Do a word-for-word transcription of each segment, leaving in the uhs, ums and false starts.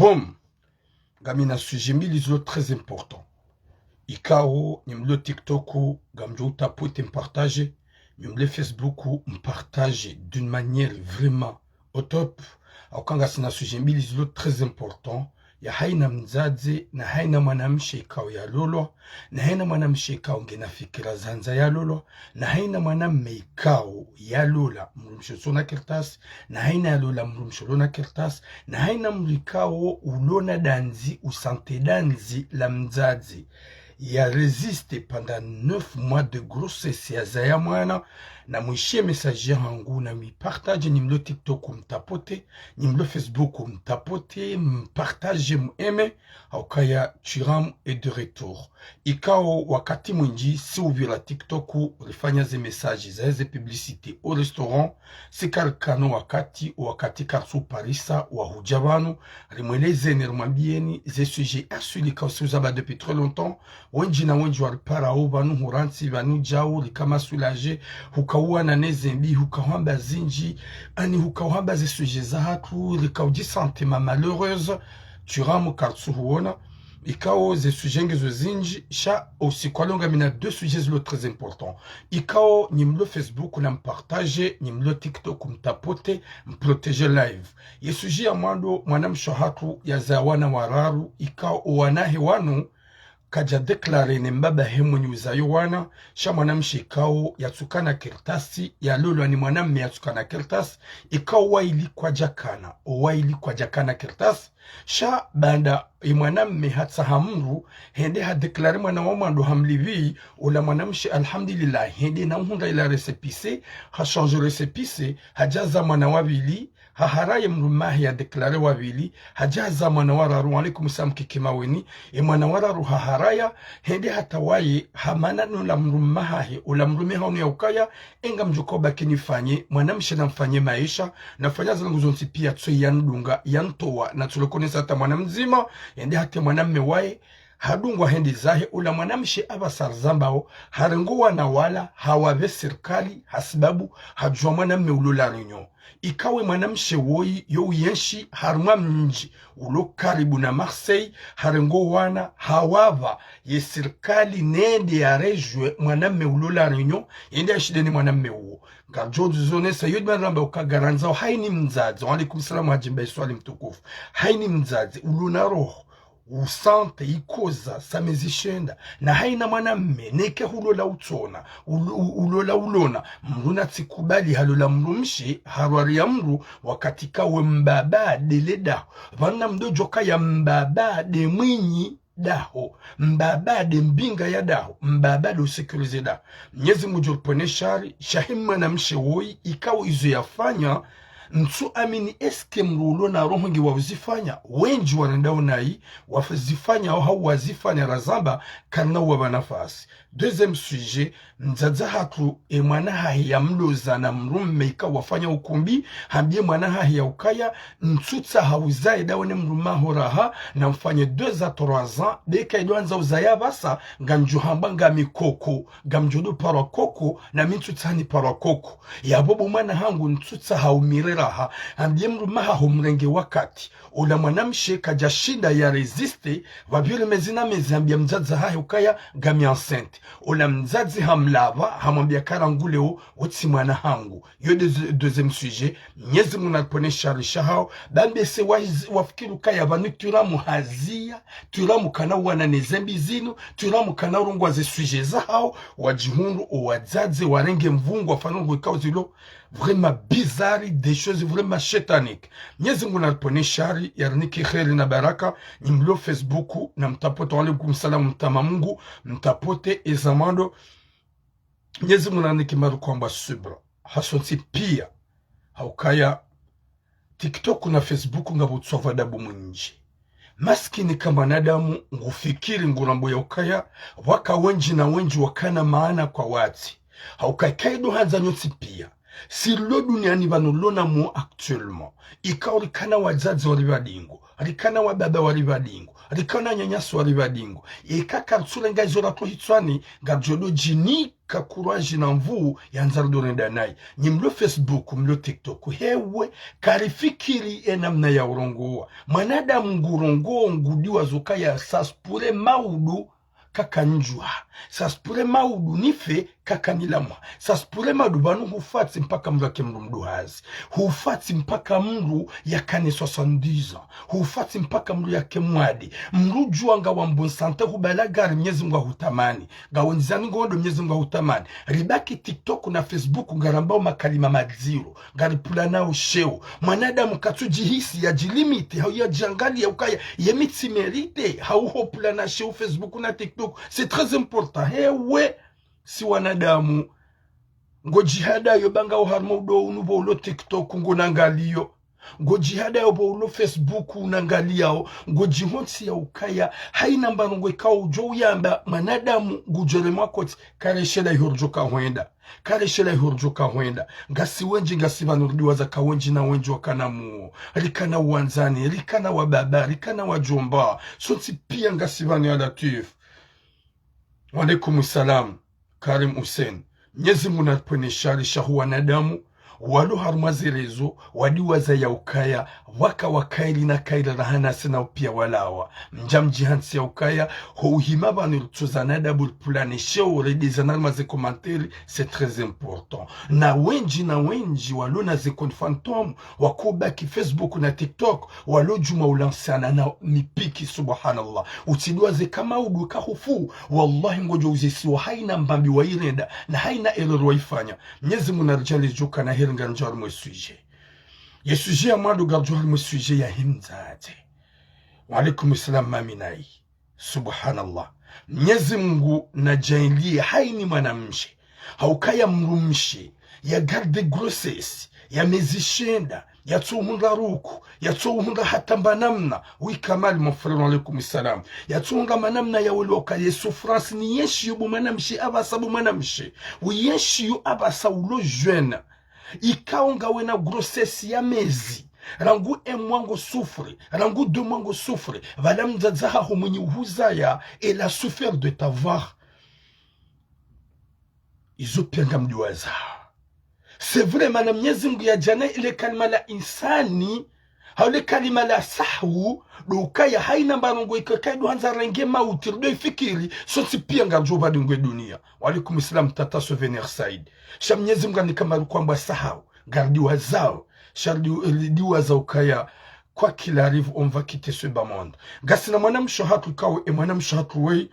Boom. Ngamina sujet mbili zilo très important. Ikao, nyi mlo TikTok, ngamdjo utapote mpartage, nyi mlo Facebook, mpartage d'une manière vraiment au top. Hauka ngasina sujet mbili zilo très important, ya haina mdzadze, na haina mwanamshe ikao yalolwa, na haina mwanamshe ikao ngena fikira za handza yalolwa, na haina mwanamme ikao yalola mdrumshe utsona kartasi, na haina yalola mdrumshe ulona kartasi, na haina mdru ikao ulona dandzi, usante dandzi la mdzadze. Ya résister pendant neuf mois de grossesse, yazaya mwana. Na mwishiye message yahangu, na mpartage, nyi mlo TikTok mtapote, nyi mlo Facebook mtapote, mpartage, mu aime, haukaya Thuram est de retour. Ikao wakati mwindji si uvira TikTok, rifanya ze message za ze publicité au restaurant, si karikana wakati, wakati kartsu parisa wahudja pvanu, rimwelezeni, rimwambiyeni, ze sujet aswili ikao si uzamba depuis très longtemps, wendji na wendji wariparao pvanu hurantsi, pvanu djao, rika ma soulagé, hukauwana ne zembi, hukauhamba zindji, ani hukauhamba ze sujet zahatru, rikaudji sentir ma malheureuse, Thuram kartsu huona. Ikao ze sujet ngizo zindji, sha usiku wa leo ngamina deux sujets zilo très important. Ikao, nyi mlo Facebook na mpartage, nyi mlo TikTok mtapote, mprotéger live. Ye sujet ya mwando, mwanamshe hatru yazaya wana wararu, ikao owanahe wanu, kadja déclarer ne mbaba he mwenye uzaya owana, sha mwanamshe ikao yatsukana kartasi, yalolwa ni mwanamme yatsukana kartasi, ikao waili kwadjakana, owaili kwadjakana kartasi, sha baanda ye mwanamme hatsaha mdru, hende ha déclarer mwana wa mwando hamlipvi, ola mwanamshe alhamdulillah, hende na uhundra ila récépissé, ha changer récépissé, hadja za mwana wa pvili, haharaya ye mdrumme wahe ya déclarer wa pvili, hadja za mwana wa raru, wa alaykum salam kiki Maweni, ye mwana wa raru haharaya, hende hata waye, hamana nola mdrumme wahahe, ola mdrumme haono ya ukaya, enga mdjuka ubaki nifanye, mwanamshe namfanye maesha, nafanya zila ngu zontsi pia tso yanidunga, yanitowa, na tsulo konesa hata mwana mdzima, hende hata mwanamme waye, hadungwa hende zahe, ola mwanamshe apvasa rizambao, harenga owana wala, hawapve sirikali, hasibabu, hadjua mwanamme ulo La Réunion. Ikao ye mwanamshe woyi, yo uyenshi, harumwa mdji, ulo karibu na Marseille, harenga owana, hawapva, ye sirikali nende yarejwe mwanamme ulo La Réunion, yende yashinde ne mwanamme uwo. Ngaridjo dzizonesa, yo dimana ramba uka ngarandzao, haini mdzadze, wa alaykum salam hadji mba iswali mtukufu, haini mdzadze, ulona roho, usante, ikoza, samezi shenda, na haina mwanamme, neke hulola utsona, ulo-, u-, ulola ulona, mdru natsikubali halola mdrumshe, harwariya mdru, wakati kawe mbaba, de le daho. Pvanu mdru djoka ya mbaba, de mwinyi daho, mbaba de mbinga ya daho, mbaba de usécuriser daho. Mnyezi Mungu djoripvwene shari, sha he mwanamshe woyi, ikao izo yafanya, ntsu amini est-ce que mdru ulona roho nge wa uzifanya, wendji warendao nayi, wazifanya, au hau wazifanya razamba, karina uwapva nafasi. Deuxième sujet, mdzadze hatru, ye mwana hahe yamloza na mdrumme ikao wafanya ukumbi, hambiye mwana hahe ya ukaya, ntsutsaha uzaye dawe ne mdrumme waho raha, namfanye deux à trois ans, beka ido andza uzaya pvasa, ngamdjo hamba ngami koko, ngamdjo do parwa koko, nami ntsutsaha niparwa koko. Yapvo bo mwana hangu ntsutsaha umire raha, hambiye mdrumme wahaho mrenge wakati. Ola mwanamshe kadjashinda ya résister, pvapvire mezi na mezi hambiya mdzadze hahe ukaya ngami enceinte. Ola mdzadze hamlapva, hamwambiya karanguleo, wo tsi mwana hangu. Yo deuxi-, deuxième sujet, Mnyezi Mungu naripvwene shari shahao, bambe se wa-, wafikiri ukaya pvanu Thuram haziya, Thuram kana uwana ne zembi zinu, Thuram kana urongwa ze sujet zahao, wadjihundru owadzadze warenge mvungu wafanye ndrongo ikao zilo, vraiment bizarre, des choses vraiment shétaniques. Mnyezi Mungu naripvwene shari, yarinike kheri na baraka, nyi mlo Facebook, na mtapote, wa alaykum salam, mtama Mungu, mtapote, ezamando, Mnyezi Mungu narinike maruku amba subra, hasontsi pia, haukaya, TikTok na Facebook ngapvo utswa adabu mwindji. Maskini ka mwanadamu ngufikiri ngurambo ya ukaya, waka wendji na wendji wakana maana kwa watsi. Hauka ikaido handza nyontsi pia. Si lo duniani pvanu lona mo actuellement. Ikao rikana wadzadze wari pvadingo, rikana wababa wari pvadingo, Rikana nyanyaswa ripva dingo. Eka karitsurenga izo ratro hitswani, ngaridjo djinika kuraji na nvuu yandza ridjo renda nayi. Nyi mlo Facebook, mlo TikTok. Hewe, karifikiri ye namna ya urongowa. Mwanadamu ngurongowa ngudiwaza ukaya ça se pourrait maudu kakanidjuha. Ça se pourrait maudu nife kakanilamuha. Ça se pourrait maudu pvanu hufatsi mpaka mdru yake mdru mduhazi. Hufatsi mpaka mdru yakane soixante-dix ans. Hufatsi mpaka mdru yake mwade. Mdru djuwa ngawe en bonne santé, hubala gari, Mnyezi Mngu ahutamani. Ngawe ndzani ngondo, Mnyezi Mngu ahutamani. Ribaki TikTok na Facebook ngarambao makalima madziro. Ngaripvulanao sheo. Mwanadamu katsudjihisi yadjilimite, hau yadjiangaliya ukaya ye mi tsi mérité, hau hopvulana sheo Facebook na TikTok. C'est très important. Hewe, si wanadamu. Ngodjihadayo ba ngawe harumwa udo unu pvo ulo TikTok ngonangaliyo. Ngodjihadayo pvo ulo Facebook unangaliyao. Ngodjihontsiya ukaya haina mbano ngwekao udjo uyamba mwanadamu ngudjoremwa kotsi. Kareshela iho ridjo kahwenda. Kareshela iho ridjo kahwenda. Ngasi wendji, ngasi pvanu ridiwaza ka wendji na wendji wakana muo. Rikana wandzani, rikana wababa, rikana wadjomba. Sontsi piya ngasi pvanu ya Latwif. Wa alaikum salam, Karim Hussein. Mnyezi Mngu naripvwene shari shahu wanadamu, walo harumwa ze réseaux, wadiwaza ya ukaya, waka wa kairi na kairi raha nasi na upiya walawa. Mdja mdjihantsi ya ukaya, ho uhima pvanu ritsoza na adabu ripvulane sheo, redeza na harumwa ze commentaires, c'est très important. Na wendji na wendji walo na ze comptes fantômes, wakobaki Facebook na TikTok, walo djuma ulansana na mipiki, subhanallah. Utsidiwaze ka maudu kahufu, wallahi ngodjo uzesiwa haina mbambi wayirenda, na haina erreur wayifanya. Mnyezi Mngu naridjaanlie djo kana heri ngaridjo harumwa ye sujet. Ye sujet ya mwando ngaridjo harumwa ye sujet ya himdzadze. Wa alaikum salam, mami nayi. Subhanallah. Mnyezi Mngu nadjaanlie haina mwanamshe. Haukaya mdrumshe, ya garde grossesse, ya mezi shenda, yatsohundra ruku, yatsohundra hata mba namna, oui Kamal, mon frère, wa alaikum salam. Yatsohundra mba namna ya welewa ukaya ye souffrance ni yenshiyo bo mwanamshe, apvasa bo mwanamshe. Oui yenshiyo apvasa ulo jeune. Ikao ngawe na grossesse ya mezi. Rangu un mois ngo souffre, rangu deux mois ngo souffre. Pvala mdzadze haho mwenye uhuzaya, elle a souffert de t'avoir. Izo piya ngamdiwaza. C'est vrai, mana Mnyezi Mngu yadjana ile kalima la insani, hau le kalima la sahwu, ndo ukaya haina mbano ngwekao kaidjo handza renge mauti, ridjo ifikiri, sontsi piya ngaridjo pvadi ngwe duniya. Wa alaikum salam, tata Souvenir Said. Sha Mnyezi Mngu hanika maruku amba sahau, ngaridiwazao, sha ridi-, ridiwaza ukaya, quoi qu'il arrive, on va quitter ce bas monde. Ngasina mwanamshe hatru ikao, ye mwanamshe hatru weyi,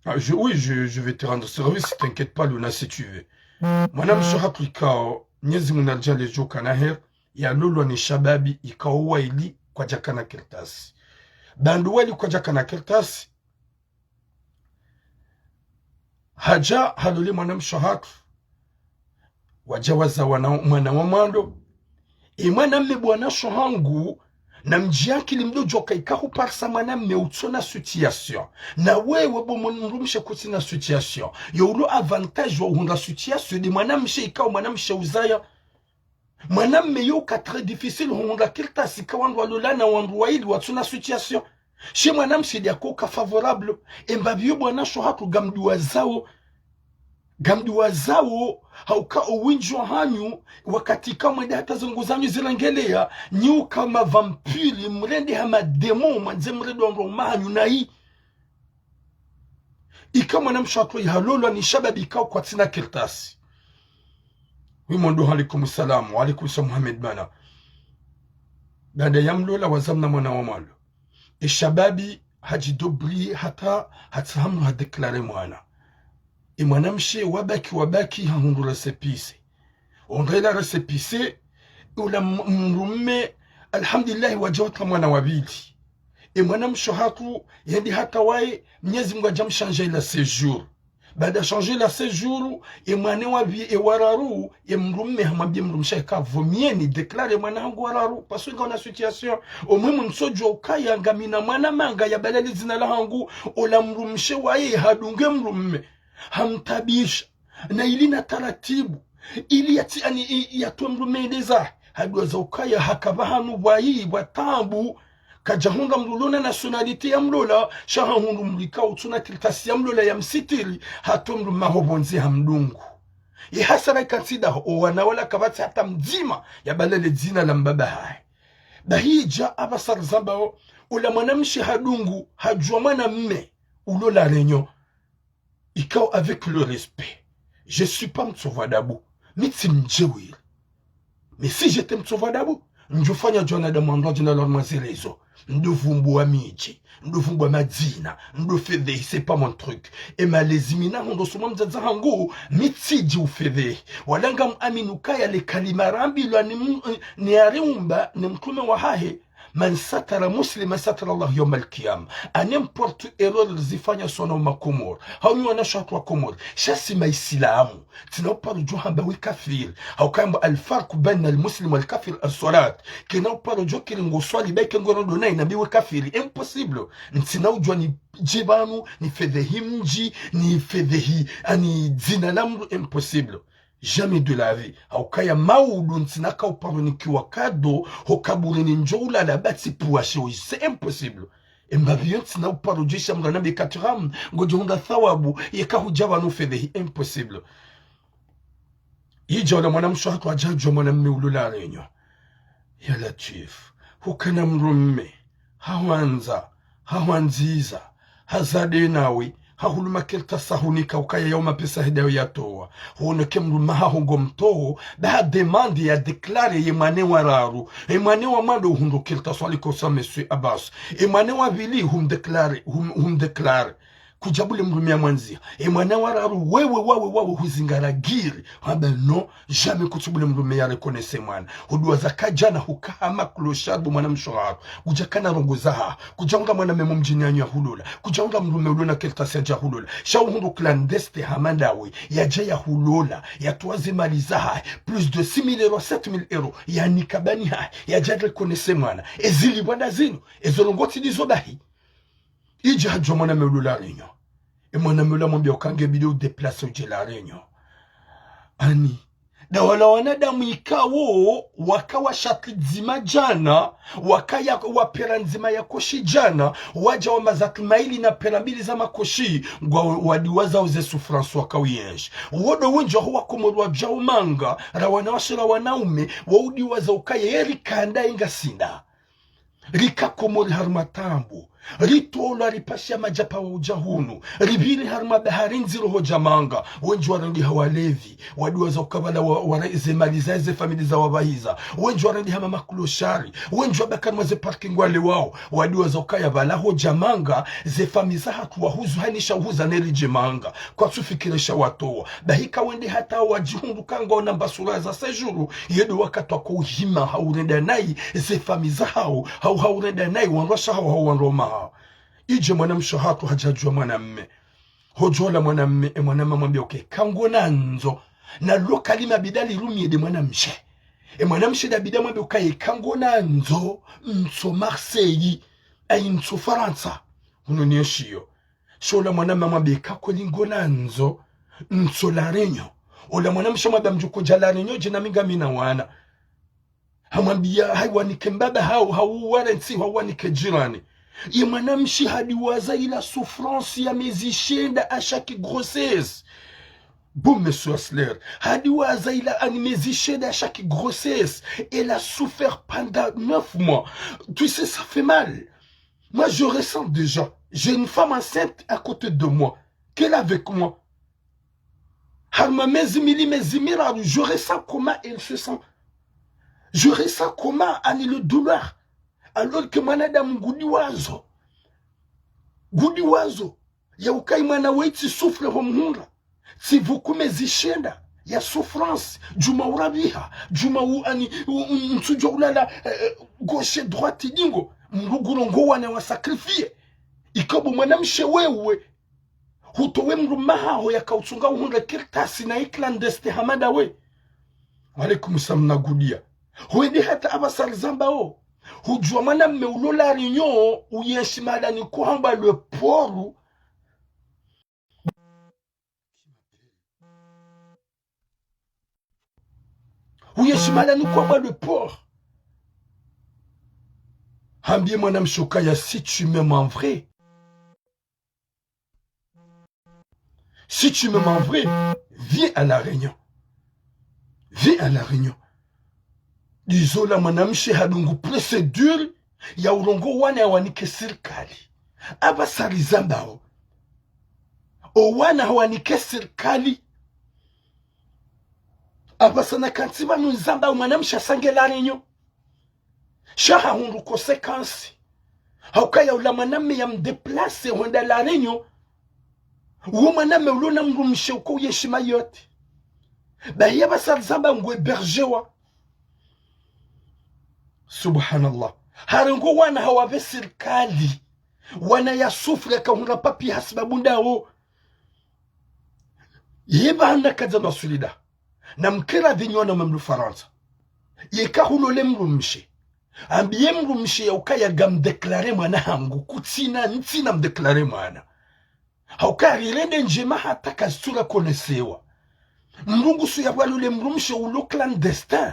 Ah, je, oui, je, je vais te rendre service, t'inquiète pas, Luna, si tu veux. Mwanamshe hatru ikao, Mnyezi Mngu naridjaanlie djo kana heri, yalolwa ni shababi ikao waili kwadjakana kartasi. Ba ndo waili kwadjakana kartasi, hadja halole mwanamshe hatru, wadja waza wana, mwana wa mwando. Ye mwanamme bo wanashe hangu, namdjiankili mdodjo ka ika huparisa mwanamme utsona situation. Na wewe bo mwan-, mdrumshe kutsina situation. Yo ulo avantage wa uhundra situation, nde mwanamshe ikao mwanamshe uzaya. Mwanamme yo uka très difficile huhundra kartasi ka wandru walolana wandru waili watsona situation. She mwanamshe nde ako ka favorable. Ye mbapvi yo bo wanashe hatru ngamdiwazao. Ngamdiwazao, hauka owindji wahanyu, wakati kamwende hata zilongo zanyu zirengeleya, nyi uka ma vampire, mrende ha madémon, mwandze mrende wandru waume wahanyu nayi. Ika mwanamshe hatru weyi halolwa ni shababi ikao kwatsina kartasi. Oui, mon doha, alaikum salam, wa alaikum salam, Mohamed Bana. Baada ya mlola wazaa mna mwana wa mwando. Ye shababi hadjidébrouiller hata hatsaha mdru ha déclarer mwana. Ye mwanamshe wabaki, wabaki hahundru récépissé. Wahundra ila récépissé, ula m-, mdrumme, alhamdulillah, wadja wata mwana wa pvili. Ye mwanamshe hatru, yende hata waye, Mnyezi Mngu hadja mshandza ila séjour. Baada shandza ila séjour, ye mwana wa pvi-, ye wa raru, ye mdrumme hamwambia mdrumshe ka vaut mieux ni déclarer mwana hangu wa raru, parce que ngona situation. Omwe mdru ntsodjua ukaya ngamina mwana manga yabalali dzina lahangu, ola mdrumshe waye hadunge mdrumme. Hamtabisha. Na ili na taratibu. Ili yatsi ani i-, yatwe mdrumme ndeza. Haduwaza ukaya haka pvahanu pvwayi pvwa taabu. Kadjahundra mdru ulo na nationalité ya mlola, sha hahundru mdru ikao utsuna kartasi ya mlola ya msitiri, hata mdru maho pvondze hamdungu. Ye hasara ikantsi daho, o wana wala kapvatsi hata mdzima ya balale dzina la mbaba hahe. Bahi idja apvasa rizambao, ola mwanamshe hadungu, hadjua mwanamme, ulo La Réunion. Ikao avec le respect. Je suis pas Mtsovu Adabu. Mi tsi mdjeuri. Mais si j'étais Mtsovu Adabu, ndjofanya djwanadamu wandru wadjina lwa mazelezo. Ndo vumbua midji, ndo vumbua madzina, ndo fedhehi, c'est pas mon truc. E malezi mi nahundro suma mdzadze hangu, mi tsidji ufedhehi. Wala ngam amini ukaya le kalima rambilwa ni m-, ni ariumba, ni mtrume wahahe, من ستر مسلما ستره الله يوم القيامة. À n'importe erreur rizifanya sona umakomori. Hau nyi wanashe hatru wa Komori. Sha si maisilamu. Tsina uparo djo hamba we kafiri. Hau kayamba الفرق بين المسلم والكافر الصلاة. Kena uparo djo kiri ngo swali baike ngo rondo nayi nambi we kafiri. Impossible. Ntsina udjua nidje pvanu, nifedhehi mdji, nifedhehi, ani dzina la mdru, impossible. Jamais de la vie. Haukaya maudu ntsina ka uparo nikiwa kado, ho kaburini ndjo ulala batsi puwa shewo, c'est impossible. E mbapvi yo ntsina uparo djo isha mdru anambe katiram, ngodjo hundra thawabu, yeka hudja pvanu fedhehi, impossible. Idja ola mwanamshe hatru hadja hadjua mwanamme ulo La Réunion. Ya Latwif, hukana mdrumme, hahwandza, hahwandziza, hazade nawe, hahuluma kartasi hahunika ukaya yao mapesa heda yo yatowa. Huoneke mdrumme haho ngo mtowo, ba ha demande ya déclarer ye mwana wa raru. E mwana wa mwando uhundru kartasi waliko sa Monsieur Abbas. E mwana wa pvili hum déclarer, hum, hum déclarer. Kudja bule mdrumme ya mwandziha. E mwana wa raru, wewe, wawe, wawe, huzingara giri. Hamba non, jamais kutsu bule mdrumme ya reconnaître mwana. Huduwaza ka djana huka hama clochard bo mwanamshe hatru. Kudja kana rongoza ha. Kudja unga mwanamme mo mdjini hanyu ya hulola. Kudja unga mdrumme ulo na kartasi yadja hulola. Sha uhundru clandestin hama ndawe. Yadja ya hulola. Yatowa ze mali zahahe. Plus de six mille euros, sept mille euros. Yanika bani hahe. Yadja reconnaître mwana. Ezili bwanda zinu. Ezo rongo tsi ndizo bahi. Idja hadjua mwanamme ulo La Réunion. E mwanamme ula hamwambia uka nge bidi udéplacer udje La Réunion. Ani, da wala wanadamu ikawo, waka wa shati dzima djana, waka ya, wapera ndzima ya koshi djana, wadja wa mazatu maili na pera mbili za makoshi, ngwa wadiwaza uze souffrance waka uyenshi. Wodo wendji waho wa Komori wadjao manga, ra wanawashe ra wanaume, waudiwaza ukaya yeri kanda inga sinda. Rika Komori harumwa taabu. Ritolwa ripashia madjapva wa udja hunu. Ripviri harumwa bahari ndziro hodja manga. Wendji warendeha walevi. Wadiwaza ukaya pvala wa, wa, ze mali za, ze famili za wapvahiza. Wendji warendeha ma maclochard. Wendji wabaki harumwa ze parking wale wao. Wadiwaza ukaya pvala hodja manga. Ze famili zahatru wahuzu hanisha uhuza neridje manga. Kwatsufikiri sha watowa. Bahi ka wende hata wadjihundru ka ngwao na mbasura za séjour, yedo wakati wako uhima haurenda nayi ze famille zahao, hau haurenda nayi wandrwashe hao, hau wandruwame hao. Idje mwanamshe hatru hadja hadjua mwanamme. Hodjola mwanamme, e mwanamme hamwambia uka eka ngona ndzo. Na lo kalima bidi lirumie nde mwanamshe. E mwanamshe nda bidi hamwambia uka eka ngona ndzo, ntso Marseille, ayi ntso Farantsa. Hunu niyo shiyo. Sha ola mwanamme hamwambia eka kweli ngona ndzo, ntso La Réunion. Ola mwanamshe hamwambia mdjuku dja La Réunion dje nami ngamina wana. Hamwambia hayi wanike mbaba hao, hau warantsi, hau wanike jirani. Ye mwanamshe hadiwaza ila souffrance ya mezi shenda à chaque grossesse. Bon, monsieur Asler, hadiwaza ila ani mezi shenda à chaque grossesse. Elle a souffert pendant neuf mois. Tu sais, ça fait mal. Moi, je ressens déjà. J'ai une femme enceinte à côté de moi, qu'elle est avec moi. Harumwa mezi mili, mezi miraru, je ressens comment elle se sent. Je ressens comment elle est le douleur. Alors que mwanadamu ngudiwazo. Ngudiwazo. Ya uka ye mwana we tsi souffre ho mhundra. Tsi vuku mezi shenda ya souffrance, djuma urapviha, djuma u, ani, u, u, ntsudjua ulala, eh, eh, gauche, droite, dingo. Mdru ngurongoa wana wa sacrifier. Ikao bo mwanamshe wewe, hutowe mdrumme haho yaka utsunga uhundre kartasi na i clandestin hama ndawe. Wa alaykum salam na gudia. Hwende hata apvasa rizambao. Hudjua mwanamme ulo La Réunion, uyenshi mahala niko hamba le port. Uyenshi mahala niko hamba le port. Hambie mwanamshe ukaya, si tu m'aimes en vrai, si tu m'aimes en vrai, viens à La Réunion. Viens à La Réunion. Ndizo la mwanamshe hadungu procédure ya urongoa wana yawanike sirikali. Apvasa rizambao. O wana hawanike sirikali. Apvasa nakantsi pvanu nizambao mwanamshe hasa nge La Réunion. Sha hahundru conséquence. Haukaya ula mwanamme yamdéplacé hwenda La Réunion. Uwo mwanamme ulo na mdrumshe uko uyenshi Mayotte. Bahi yapvasa rizambao ngu hébergéwa. Subhanallah. Harengo wana hawapve sirikali. Wana ya souffre yakahundra papier hasibabu ndawo. Yepvanu kadja na swilida. Na mkera dhinyo na mamdu Farantsa. Yeka hulole mdrumshe. Ambie mdrumshe yaukaya ngamdéclaré mwana hangu. Kutsina, ntsina mdéclaré mwana. Haukaya rirende ndjema hata kazitsura konesewa. Mdru ngusu yapvo alole mdrumshe ulo clandestin.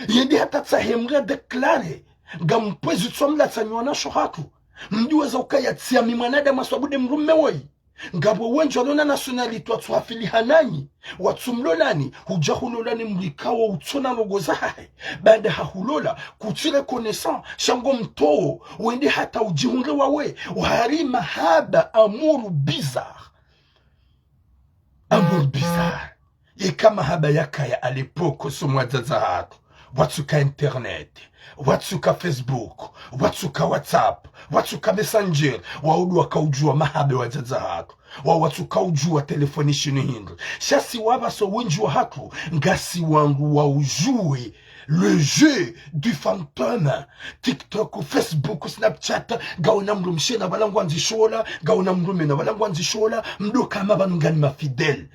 Yende hata tsahe mdru yadéclaré. Ngampvwezi tswa mlatsa nyi wanasho hatru. Mdjuweza ukaya tsi ami mwanadamu hasibabu nde mdrumme woyi. Ngapvo wendji walona nationalité watsuhafiliha nanyi, watsumlolani, hudja hulolani mdru ikao utsona ndrongo zahahe. Baanda hahulola, kutsi reconnaissant, sha ngo mtoo, wende hata udjihundre wawe, uhari mahaba, amour bizarre. Amour bizarre. Yeka mahaba yakaya à l'époque, so wadzadze hatru. Watsuka internet, watsuka Facebook, watsuka WhatsApp, watsuka Messenger, waudu wakaudjua mahaba wadzadze hatru. Wa watsuka udjua telefoni shinu hindri. Sha si wapvasa wendji wahatru, ngasi wandru wa ujue le jeu du fantôme. TikTok, Facebook, Snapchat, ngawona mdrumshe na pvala ngwandzisho ola, ngawona mdrumme na pvala ngwandzisho ola, mdru kama pvanu ngani ma fidèle.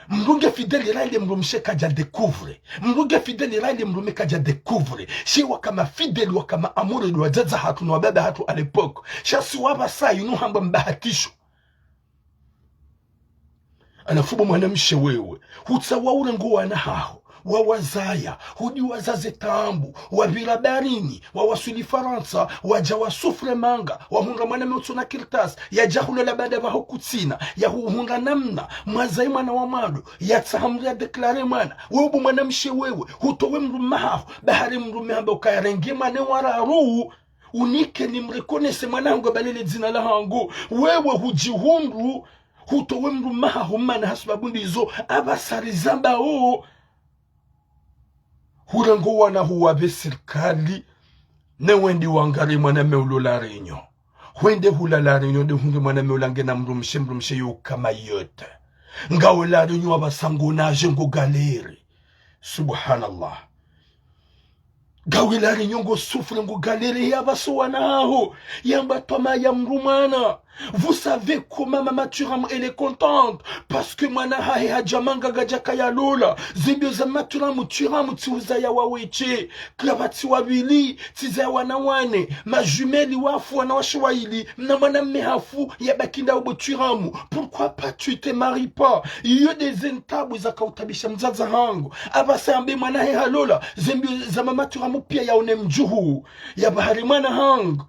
Mdru nge fidèle ila ile mdrumshe kadja découvre. Mdru nge fidèle ila ile mdrumme kadja découvre. Sha waka ma fidèle, waka ma amoureux ndo wadzadze hatru no wababa hatru à l'époque. Sha si wapvasa yinu hamba mbahatisho. Halafu bo mwanamshe wewe, hutsaha urengo wana haho, wawazaya, hudiwaza ze taabu, wapvira baharini, wawaswili Farantsa, wadja wasouffre manga, wahundra mwanamme utsona kartasi, yadja hulola baanda pvaho kutsina, yahuhundra namna, mwazayi mwana wa mwando, yatsaha mdru yadéclaré mwana. Wewe bo mwanamshe wewe, hutowe mdrumme haho, bahari mdrumme hamba ukaya renge mwana wa raru, unike nimreconnaisse mwana hangu yabalele dzina lahangu. Wewe hudjihundru, hutowe mdrumme haho mana hasibabu ndizo, apvasa rizambao. Hurengo wana huwapve sirikali, ne wendi wangari mwanamme ulo La Réunion. Hwende hula La Réunion nde hundre mwanamme ula ngena mdrumshe, mdrumshe yuka Mayotte. Ngawe La Réunion apvasa ngo naje ngo galère. Subhanallah. Ngawe La Réunion ngo souffre ngo galère yapvasa wana haho. Yamba twamaa ya mdru mwana. Vous savez comment Mama Thuram elle est contente? Parce que mwana hahe hadja manga kadjakaya lola. Ze mbio za Mama Thuram, Thuram tsi huzaya waweshe. Kapvatsi wapvili, tsizaya wana wane. Ma jumelles wafu wanawashe waili. Mna mwanamme hafu, yabaki ndawe bo Thuram. Pourquoi pas tu te maries pas? Iyo nde ze ntabu zakautabisha mdzadze hangu. Apvasa yambe mwana hahe halola. Ze mbio za Mama Thuram pia yaone mdjuhu. Ya bahari mwana hangu.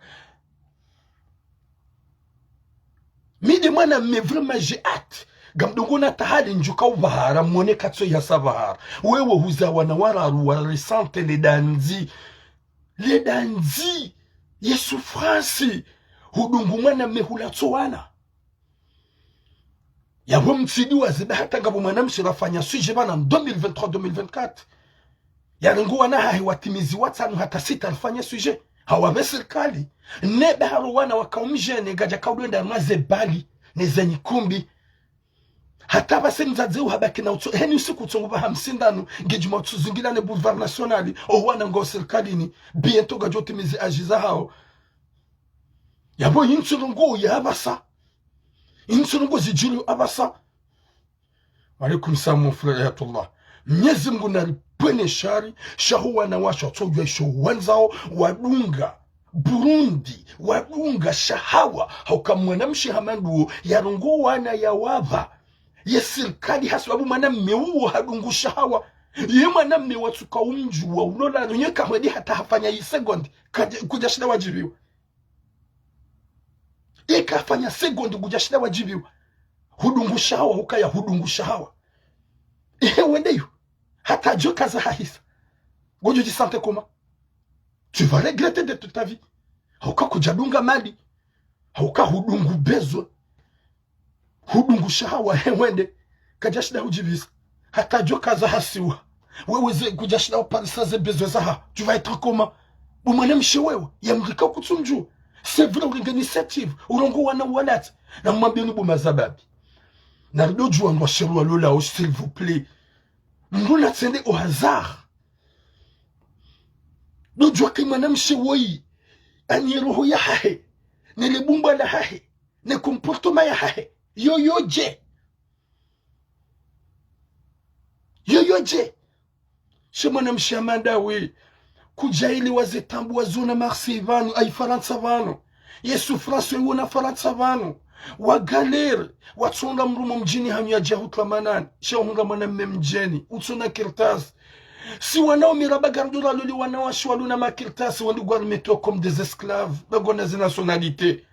Mi nde mwanamme vraiment j'ai hâte. Ngamdungo na tahali ndjuka upvahara, mwone katso yasa pvahara. Wewe huza wana wararu wa ressentir le danger. Le danger. Ye souffrance. Hudungu mwanamme hulatso wana. Yapvo mtsidi waziba hata ngapvo mwanamshe rafanya sujet pvanu deux mille vingt-trois, deux mille vingt-quatre. Yarengo wana hahe watimizi watsanu hata sita rafanya sujet. Hawapve sirikali. Ne bahari wana waka umdjeni ngadjaka udwenda mwa ze bali, ne ze nyikumbi. Hata pvase mdzadze uhabaki na utso, heni usiku utsongo pvaha msindanu, ngedjuma utso zingila ne boulevard national, o wana ngo sirikalini, bientôt ngadjo timizi âge zahawo. Yapvo yintsu ndrongo ya apvasa. Yintsu ndrongo zidjiri apvasa. Wa alaikum salam, mon frère Ayatollah. Mnyezi Mungu naripvwene shari, sha ho wanawashe watsodjuwa isho wandzao, wadunga Burundi, wadunga shahawa, hauka mwanamshe hama nduwo, yarongoa wana yawapva. Ye sirikali hasibabu mwanamme uwo hadungu shahawa. Ye mwanamme watsuka umdjuwa ulola, nyo kahwedi hata hafanya yi seconde, kadja-, kudjashinda wadjibiwa. Eka hafanya seconde kudjashinda wadjibiwa. Hudungusha hawa, hukaya hudungusha hawa. Ehe, wende yo. Hata djo kaza hahisa. Ngodjo dji sentir comment? Tu vas regretter de toute ta vie. Hauka kudjadunga mali. Hauka hudungu besoin. Hudungusha hawa, he wende. Kadjashinda hudjibisa. Hata djo kaza hasiwa. Wewe ze kudjashinda uparisa ze besoin zaha. Tu vas être comment? Bo mwanamshe wewe, ya mrika kutsumdju. C'est vrai, ulinga initiative. Urongowa na walati. Na mwambie ni bo mazababi. Na ridodjuwa ndrwa sherwa lola, oh, s'il vous plaît. Mndru natsende au hasard. Dodjuwa ke mwanamshe woyi, ani roho yahahe, ne le bumba lahahe, ne comportement yahahe, yoyo dje? Yoyo dje? She mwanamshe amanda we, kudjaelewa ze taabu wazona Marseille pvanu, ayi Farantsa pvanu. Ye souffrance wayiwona Farantsa pvanu. Wa galère, watsonga mdrume mdjini hanyu yadja hutwa manani. Sha uhundra mwanamme mdjeni, utsona kartasi. Si wanaume raba gari ndo ralole wanawashe walona makartasi, wandru ngwarumetwa comme des esclaves, ba ngwana ze nationalité.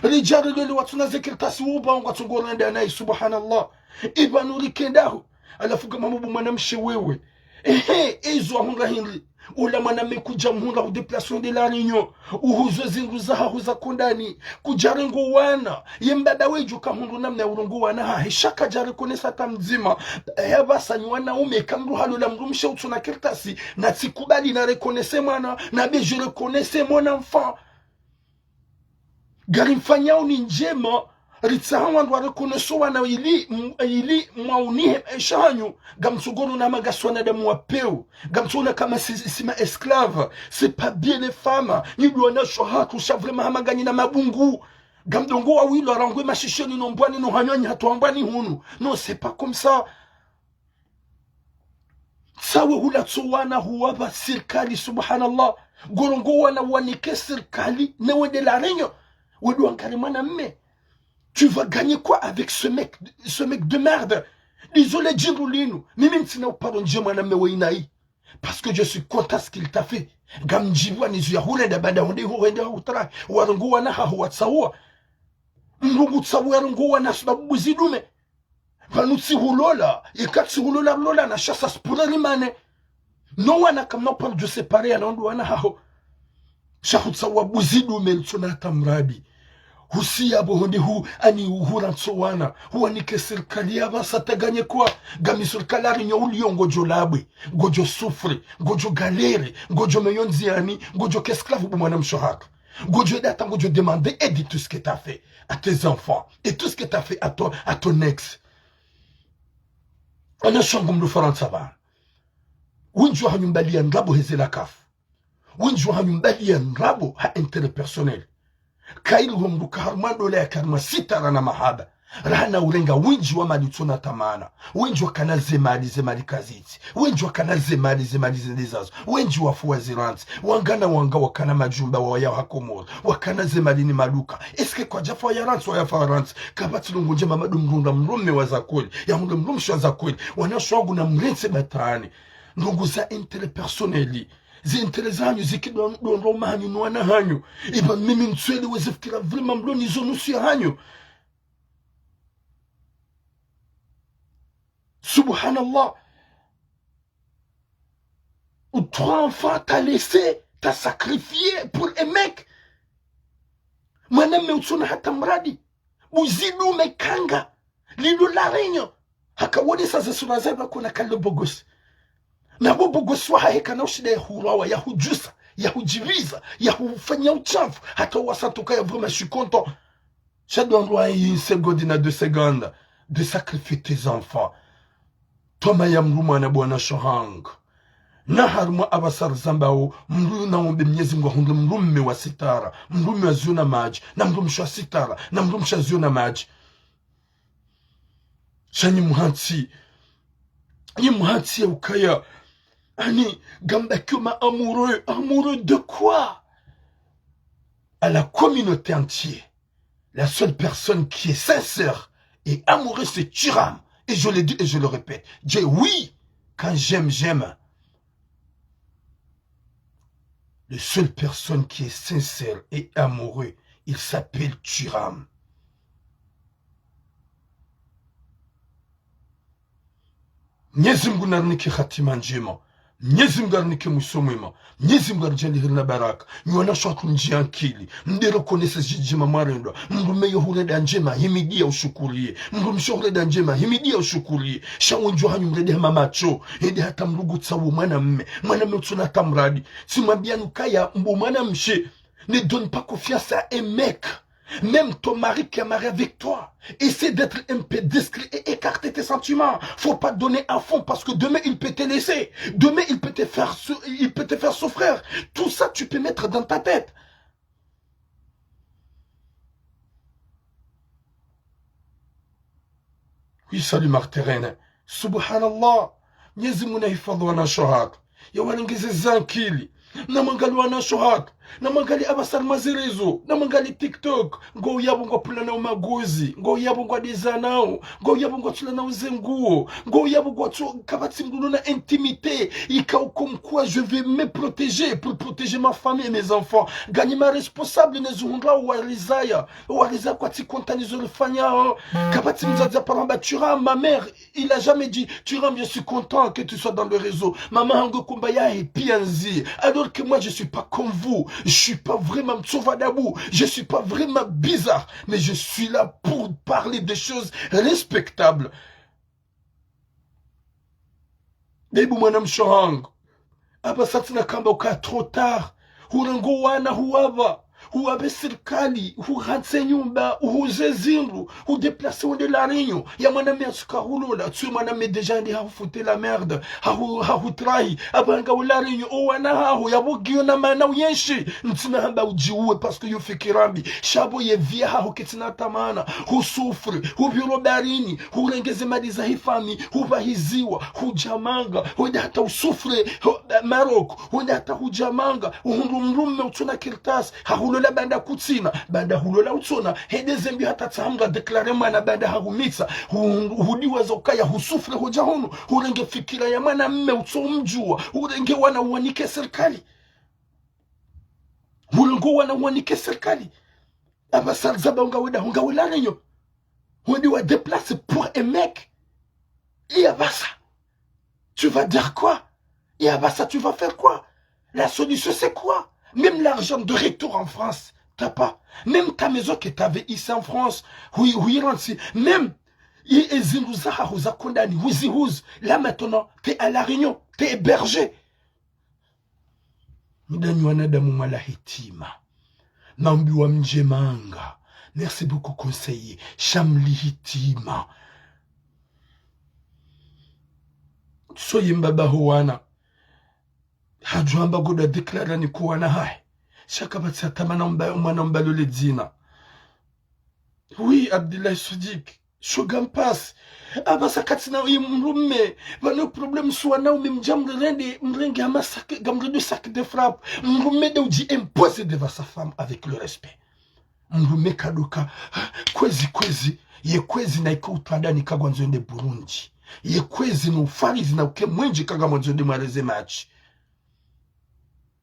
Ridja rilole watsona ze kartasi, wo ba ngwatsongo renda nayi, subhanallah. Ipvanu rikenda ho. Halafu kama bo mwanamshe wewe. Ehe, ezo ahundra hindri. Ula mwanamme kudja mhundra hu déplacer de La Réunion. Uhuze zindru zahaho za kondani. Kudja rengo wana. Ye mbaba wedjo kahundru namna ya urongo wana hahe. Sha kadja reconnaître hata mdzima. Yapvasa nyi wanaume, ka mdru halola mdrumshe utsona kartasi, natsikubali na reconnaître mwana, na be je reconnais mon enfant. Ngarimfanyao ni ndjema, ritsaha wandru wa reconnaître wana ili, m-, ili mwaunihe maesha hanyu, ngamtsogoro na magasi wanadamu wa peu, ngamtsona kama si, si ma esclaves, c'est pas bien les femmes, nyi ndo wanashe hatru, sha vraiment hama nganyi na mabungu, ngamdongo wawilo arangwe mashisheni no mbwani no hanywani hatru ambwani hunu. Non, c'est pas comme ça. Tsawe hula tso wana huwapva sirikali, subhanallah. Ngorongowa wana wanike sirikali, ne wende La Réunion. Wedu wangari mwanamme. Tu vas gagner quoi avec ce mec, ce mec de merde? Désolé, djindru linu. Mimi ntsina uparo ndje mwanamme wa inayi. Parce que je suis contre ce qu'il t'a fait. Ngamdjibiwa nizo ya hurenda bada honde hurenda hutra. Warongowa wana haho watsawa. Mlungu tsawa warongowa wana sababu zidume. Pvanu tsi hulola, ika tsi hulola, lola na sha ça se pourrait rimane. No wana kamna uparo djo séparer ya na wandru wana haho. Sha hutsawa buzidume ntsona hata mradi. Husiya bo honde hu, ani uhura ntso wana. Huwanike sirikali yapvasa ta gagner quoi? Ngami sirikali ari nyo uliyo ngodjo labwe, ngodjo souffrir, ngodjo galère, ngodjo meyo ndziani, ngodjo ke esclave bo mwanamshe hatru. Ngodjo eda hata ngodjo demander aide tout ce que t'as fait à tes enfants et tout ce que t'as fait à ton, à ton ex. Wanashe wangu mlo Farantsa pvanu. Wendji wahanyu mbali ya ndrabo heze la kafu. Wendji wahanyu mbali ya ndrabo ha intérêt personnel. Kaili ho mdru ka harumwa ndola ya karima sitara na mahaba. Raha na urenga wendji wa mali utsona tamana. Wendji wakana ze mali, ze mali kazitsi. Wendji wakana ze mali, ze mali zende zazo. Wendji wafu wa zirantsi. Wangana wanga wakana majumba wa ya ha Komori. Wakana ze mali ni maduka. Est-ce que kwadjafa ya rantsi, wa yafa rantsi? Kapvatsi ndrongo ndjema madu mrunda mdrume wa za kweli. Ya mdru mdrumshe wa za kweli. Wanashe wangu na mrentse batani. Ndrongo za intérêt personnel. Ze intérêt zahanyu ziki ndo, ndo, ndo mahanyu no wana hanyu. Iba mimi ntswele weze fikira vraiment mlo nizo nusu ya hanyu. Subhanallah. Ou trois enfants t'as laissé, t'as sacrifié pour un mec. Mwanamme utsona hata mradi. Buzidume kanga. Lilo La Réunion. Haka wone sa ze sura zahe ba kona kalo bogosi. Na bo bogosi wahahe kana ushinda ya hurawa, ya hudjusa, ya hudjibiza, ya hufanya uchafu. Hata wasa tuka ya vraiment je suis content. Sha ndo wandru wa une seconde na deux secondes de sacrifier tes enfants. Twama ya mdru mwana bo wanashe hangu. Na harumwa apvasa rizambao, mdru na ombe Mnyezi Mngu ahundre mdrume wa sitara, mdrume wa ziona madji, na mdrumshe wa sitara, na mdrumshe wa ziona madji. Sha nyi muhantsi, nyi muhantsi ya ukaya, ani, ngambakio ma amoureux, amoureux de quoi? À la communauté entière. La seule personne qui est sincère et amoureuse, c'est Thuram. Et je le dis et je le répète. J'ai, oui, Quand j'aime, j'aime. La seule personne qui est sincère et amoureux, il s'appelle Thuram. Mnyezi Mngu narinike hatima ndjema. Mnyezi Mngu arinike mwiso mwema. Mnyezi Mngu aridjaanliye heri na baraka. Nyi wanashe hatru mdjiankili. Mdjire konese zidjema mwarendwa. Mdrume yo hurenda ndjema, himidiya ushukuriye. Mdrumshe hurenda ndjema, himidiya ushukuriye. Sha wendji wahanyu mrende hama matso. Hende hata mrugutsa wo mwanamme. Mwanamme utsona hata muradi. Tsimwambiyani ukaya mbo mwanamshe. Ne donne pas confiance à un mec. Même ton mari qui est marié avec toi, essaie d'être un peu discret et écarter tes sentiments. Faut pas donner à fond parce que demain, il peut te laisser. Demain, il peut te faire sou-, il peut te faire souffrir. Tout ça, tu peux mettre dans ta tête. Oui, salut Marthe Reine. Subhanallah. Mnyezi Mngu nahifadhwi wanashe hatru. Yawarengeze zankili. Namwangaliye wanashe hatru. Namwangaliye apvasa harumwa ze réseaux. Namwangaliye TikTok. Ngo uyapvo ngwapvulanao magozi. Ngo uyapvo ngwadezanao. Ngo uyapvo ngwatsulanao ze nguo. Ngo uyapvo ngwatsu, kapvatsi mdru ulona intimité. Ikao comme quoi je vais me protéger pour protéger ma famille et mes enfants. Nganyi ma responsables ne zihundrao warizaya. Warizaya kwatsi content ni zo rifanyao. Kapvatsi mdzadze aparo hamba Thuram, ma mère, il a jamais dit, Thuram, je suis content que tu sois dans le réseau. Maman hangu kumba yahe piyanzi. Alors que moi, je suis pas comme vous. Je suis pas vraiment mtsovu adabu. Je suis pas vraiment bizarre. Mais je suis là pour parler des choses respectables. Bebu mwanamshe hangu. Apvasa tsina kamba uka trop tard. Hurengo wana huwapva. Huwapve sirikali. Huhantse nyumba. Huze zindru. Hudéplacer wende La Réunion. Ya mwanamme yatsuka hulola. Tsuwe mwanamme déjà ndi hahufute la merde. Hahu-, hahutrahi. Apvanga u La Réunion. O wana haho. Yapvo ngiyo na maana uyenshi. Ntsina hamba udjiuwe parce que yo fikira mbi. Sha pvo ye vie yaho ketsina hata maana. Husouffre, hupviro baharini, hurenge ze mali za hifamille, hupvahiziwa, hudjamanga, hwende hata usouffre, ho-, Maroc, hwende hata hudjamanga, uhundru mdrume utsona kartasi, hahulola baanda kutsina, baanda hulola utsona, hende zembi hata tsaha mdru adéclare mwana baanda hahumitsa, hu-, hudiwaza ukaya husouffre hodja hunu, hurenge fikira ya mwanamme utso umdjuwa, hurenge wana uwanike sirikali. Hurenge wana uwanike sirikali. Apvasa rizaba unga wenda, unga wenda La Réunion. Hwende wa déplacer pour un mec. Et apvasa, tu vas dire quoi ? Et apvasa, tu vas faire quoi ? La solution, c'est quoi ? Même l'argent de retour en France, t'as pas. Même ta maison que t'avais ici en France, oui, oui, Ransi. Même, et, et zindru zahaho za kondani, oui, oui, oui. Là maintenant, t'es à La Réunion, t'es hébergé. Mdanyi wanadamu mwala hitima. Maombi wa mdjemanga. Merci beaucoup, conseiller. Shamli hitima. Soye mbaba ho wana. Hadjwamba ngodo déclare ni ku wana hahe. Sha kapvatsi hata mwana mba-, mwana mbalole dzina. Oui, Abdullah Sudik. Sho ngampasi. Apvasa katsina uyi mdrume. Pvanu problème si wanaume mdja mrende, mrenge hama sac, ngamrende sac de frappe. Mdrume nde udji imposer devant sa femme avec le respect. Mdrume kaduka, kwezi, kwezi. Ye kwezi na iko utwandani kagwandzo ende Burundi. Ye kwezi no ufarizi na uke mwendji kagamwandzo ende mwareze match.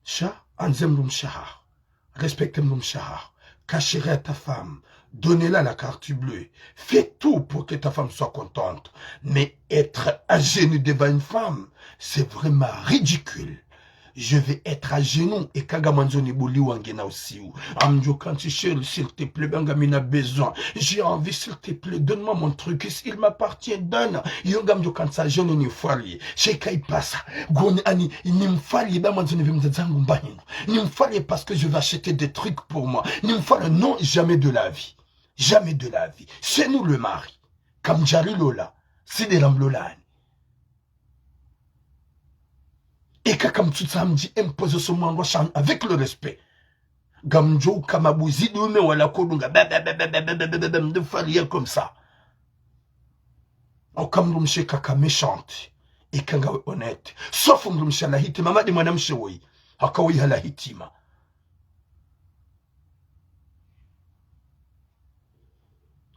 Sha, andze mdrumshe haho. Respecte mdrumshe haho. Ka chérie à ta femme. Donne-la la carte bleue. Fais tout pour que ta femme soit contente. Mais être à genoux devant une femme, c'est vraiment ridicule. Je vais être à genoux et kagamwandzo nibuliwa ngena usiu. Ngamdjo kantsi chérie, s'il te plaît, banga mina besoin. J'ai envie, s'il te plaît, donne-moi mon truc. Il m'appartient, donne. Yo ngamdjo kantsi à genoux nimfwaliye. Sha ika ipvasa. Goni ani, nimfwaliye ba mwandzo nipve mdzadze hangu mba hindru. Nimfwaliye parce que je vais acheter des trucs pour moi. Nimfwaliye, non, jamais de la vie. Jamais de la vie. C'est nous le mari. Kamdjari lola. Si nde ramlolani. Eka kamtsutsaha mdji imposer so mwandrwa shanyu avec le respect. Ngamdjo uka mabuzi dume wala kodunga. Ba, ba, ba, mdrumshe comme ça. Oka mdrumshe kaka méchante. Eka ngawe honnête. Sauf mdrumshe ala hitima. Mama nde mwanamshe woyi. Haka woyi hala hitima.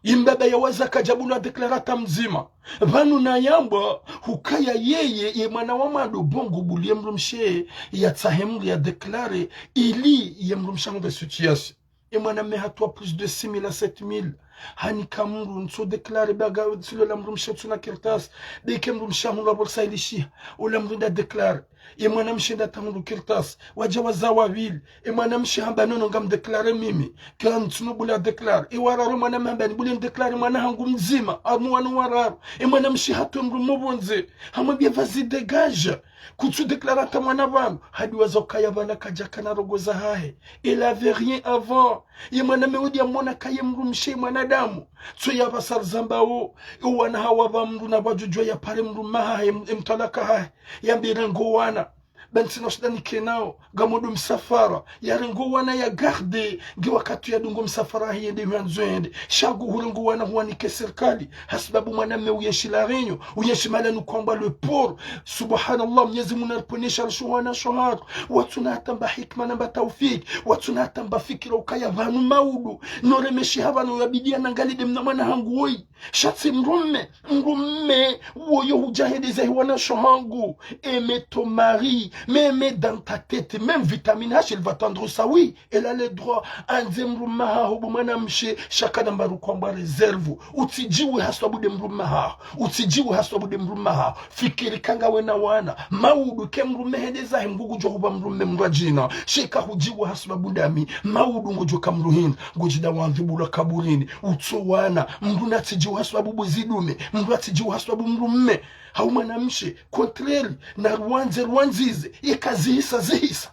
Ye mbaba ya waza kadja bula déclarer hata mdzima. Pvanu nayambwa, hukaya yeye, ye mwana wa mwando bongo buli ye mdrumshe, yatsahe mdru ya déclarer, ili ye mdrumshe ahundre situation. Ye mwanamme hatowa plus de six mille à sept mille. Hanika mdru ntsu déclarer baga tsilo la mdrumshe tsuna kartasi. Beke mdrumshe ahundra apvo risailishiha. Ola mdru nda déclarer. Ye mwanamshe nda tahundru kartasi. Wadja waza wavili. Ye mwanamshe hamba nono ngam déclarer mimi. Kila mtsuno bula déclarer. Ye wararu mwanamme hamba ni buli déclarer mwana hangu mdzima. Amu wanu wararu. Ye mwanamshe hatwe mdru mopvondze. Hamwambia vas-y dégage. Kutsu déclarer hata mwana pvanu. Hadi waza ukaya pvala kadja kana rogo zahahe. Il avait rien avant. Ye mwanamme wudi amona kaye mdrumshe mwanadamu. Tso ya pvasa rizambao. Ye wana hawa pva mdru na pvwadjudjwa ya pare mdrumme hahe em-, emtwalaka hahe. Yambe rengo wana. Bantsi na shida nike nao. Ngamodo msafara. Yarengo wana ya garder. Nge wakati yadungo msafara hahe yende yandzo yende. Shagu hurengo wana huwanike sirikali. Hasibabu mwanamme uyenshi La Réunion. Uyenshi mahala nukwambwa le port. Subhanallah, Mnyezi Mungu nariponesha risho wana shoharu. Watsuna hata mba hikma na mba taufiki. Watsuna hata mba fikira ukaya pvanu maudu. Noremeshiha pvanu yabidi yanangalie de mna mwana hangu woyi. Sha tsi mdrumme, mdrumme, woyo hudja hendeza hi wana shohangu. Aime ton mari, mais mets dans ta tête, même vitamine H, elle va tendre ça, oui, elle a le droit. Andze mdrumme haho bo mwanamshe, sha kana mba rukwambwa réserve. Utsidjiwe haswabu de mdrumme haho, utsidjiwe haswabu de mdrumme haho. Fikiri kanga wena wana, maudu ke mdrumme hendeza he mdru ngudjo hupva mdrumme mdru adjina. Sheka hudjiwe haswabu dami, maudu ngodjo ka mdru hindri, ngodjida wandhibulwa kaburini. Utso wana, mdru natsidjiwe haswabu bo zidume, mdru atsidjiwe haswabu mdrumme. Hau mwanamshe, contraire, na ruwandze ruwandzize, yeka zihisa zihisa.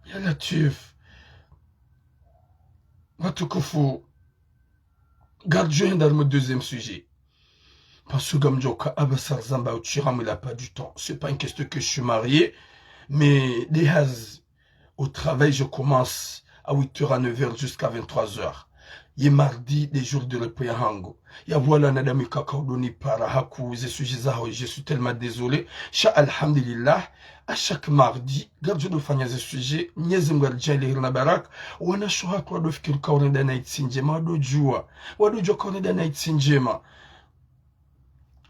Ya Latwif. Watukufu, gardjo henda harumwa deuxième sujet. Parce que ngamdjoka apvasa rizamba utsiramu, il a pas du temps. C'est pas une question que je suis marié, mais de hazi au travail, je commence à huit heures, à neuf heures jusqu'à vingt-trois heures. Ye mardi, de jour de repos yahangu. Ya voilà wanadamu ikaka udoni para haku ze sujet zaho, je suis tellement désolé. Sha alhamdulillah, à chaque mardi, gardjo do fanya ze sujet, Mnyezi Mungu aridjaanlie heri na baraka, wana shoharu wado fikiri ka urenda na itsi ndjema, wado djuwa, wado djuwa ka urenda na itsi ndjema.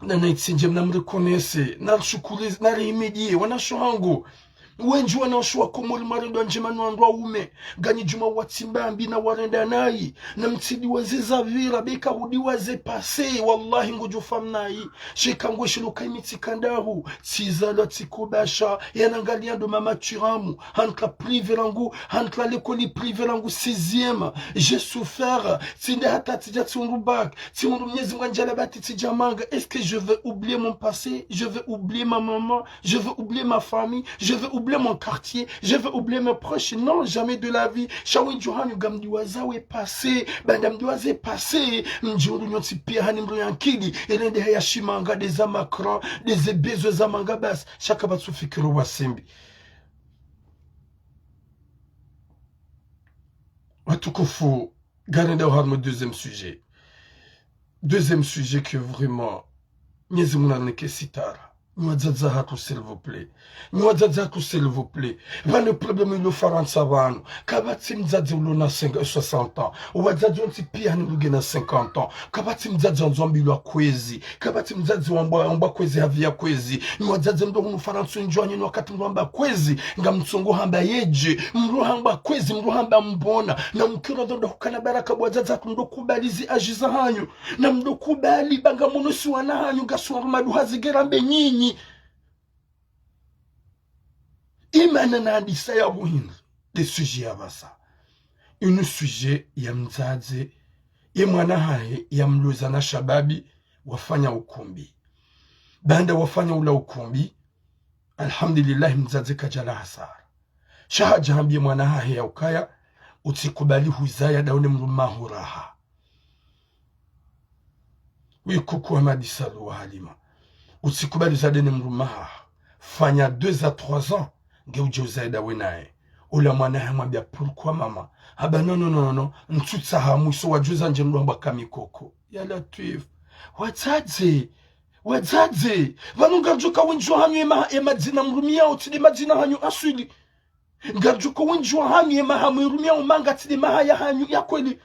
Na na itsi ndjema, na mreconnaisse, na rishukuri, na rihimidie, wana shohangu. Wendji wana washo wa Komori mwarendwa ndjema no wandru waume. Nganyi djuma watsimba mbi na warenda nayi. Na mtsidiwaze zapvira, beka hudiwaze passé. Wallahi ngodjo fa mnayi. Sheka ngweshilo ka imitsi kandahu. Tsizalwa tsikobasha. Yanangalia ndo mama tsiramu. Hantra privé langu. Hantra l'école privé langu sixième. J'ai souffert. Tsinde hata tsidja tsihundru bac. Tsihundru Mnyezi Mungu andjaanlia bahati tsidja manga. Est-ce que je vais oublier mon passé ? Je vais oublier ma maman ? Je vais oublier ma famille, je vais oublier mon quartier, je vais oublier mes proches. Non, jamais de la vie. Sha wendji hanyu ngamdiwaza we passé, baanda mdiwaze passé, mdjihundru nyontsi pia hani mdru ya nkidi, elende haya shimanga de za Macron, de ze bezo za manga basi, sha kapvatsu fikira wa simbi. Watukufu, ngarendao harumwa deuxième sujet. Deuxième sujet que vraiment, Mnyezi Mungu narinike sitara. Nyi wadzadze hatru, s'il vous plaît. Nyi wadzadze hatru, s'il vous plaît. Pvanu problème ilo Farantsa pvanu. Kapvatsi mdzadze ulo na cinq, soixante ans. Wadzadze wontsi pia hani mdru nge na cinquante ans. Kapvatsi mdzadze andzo ambilwa kwezi. Kapvatsi mdzadze wambwa, wambwa kwezi, havi ya kwezi. Nyi wadzadze mdo hunu Farantsa ndjwanyi ni wakati mdo hamba kwezi, ngamtsongo hamba yedje. Mdo hamba kwezi, mdo hamba mbona. Na mkiro ndo ndo hukana baraka bo wadzadze hatru, mdo kubali zi âge zahanyu. Na mdo kubali ba ngamono si wana hanyu ngasi wa rumadu hazi ngera mbe nyinyi. Imana na hadisa ya buhindri, de sujet ya pvasa. Inu sujet ya mdzadze, ye mwana hahe ya mloza na shababi, wafanya ukumbi. Baanda wafanya ula ukumbi, alhamdulillah, mdzadze kadjala hasara. Sha hadja hambie mwana hahe ya ukaya, utsikubali huzaya daune mdrumme haho raha. Oui, coucou Hamadi Salou wa Halima. Utsikubali uzaya de ne mdrumme haho. Fanya deux à trois ans, nge udje uzaye dawe naye. Ola mwana hamwambia, pourquoi maman ? Hamba non, non, non, non, non. Ntsutsaha mwiso wadjuza ndje mdru hambwa kamikoko. Ya Latwif. Wadzadze. Wadzadze. Pvanu ngardjuka wendji wahanyu ye ma-, ye madzina mrumiao tsi de madzina hanyu aswili. Ngardjuka wendji wahanyu ye maha mwirumiao manga tsi de maha yahanyu ya kweli.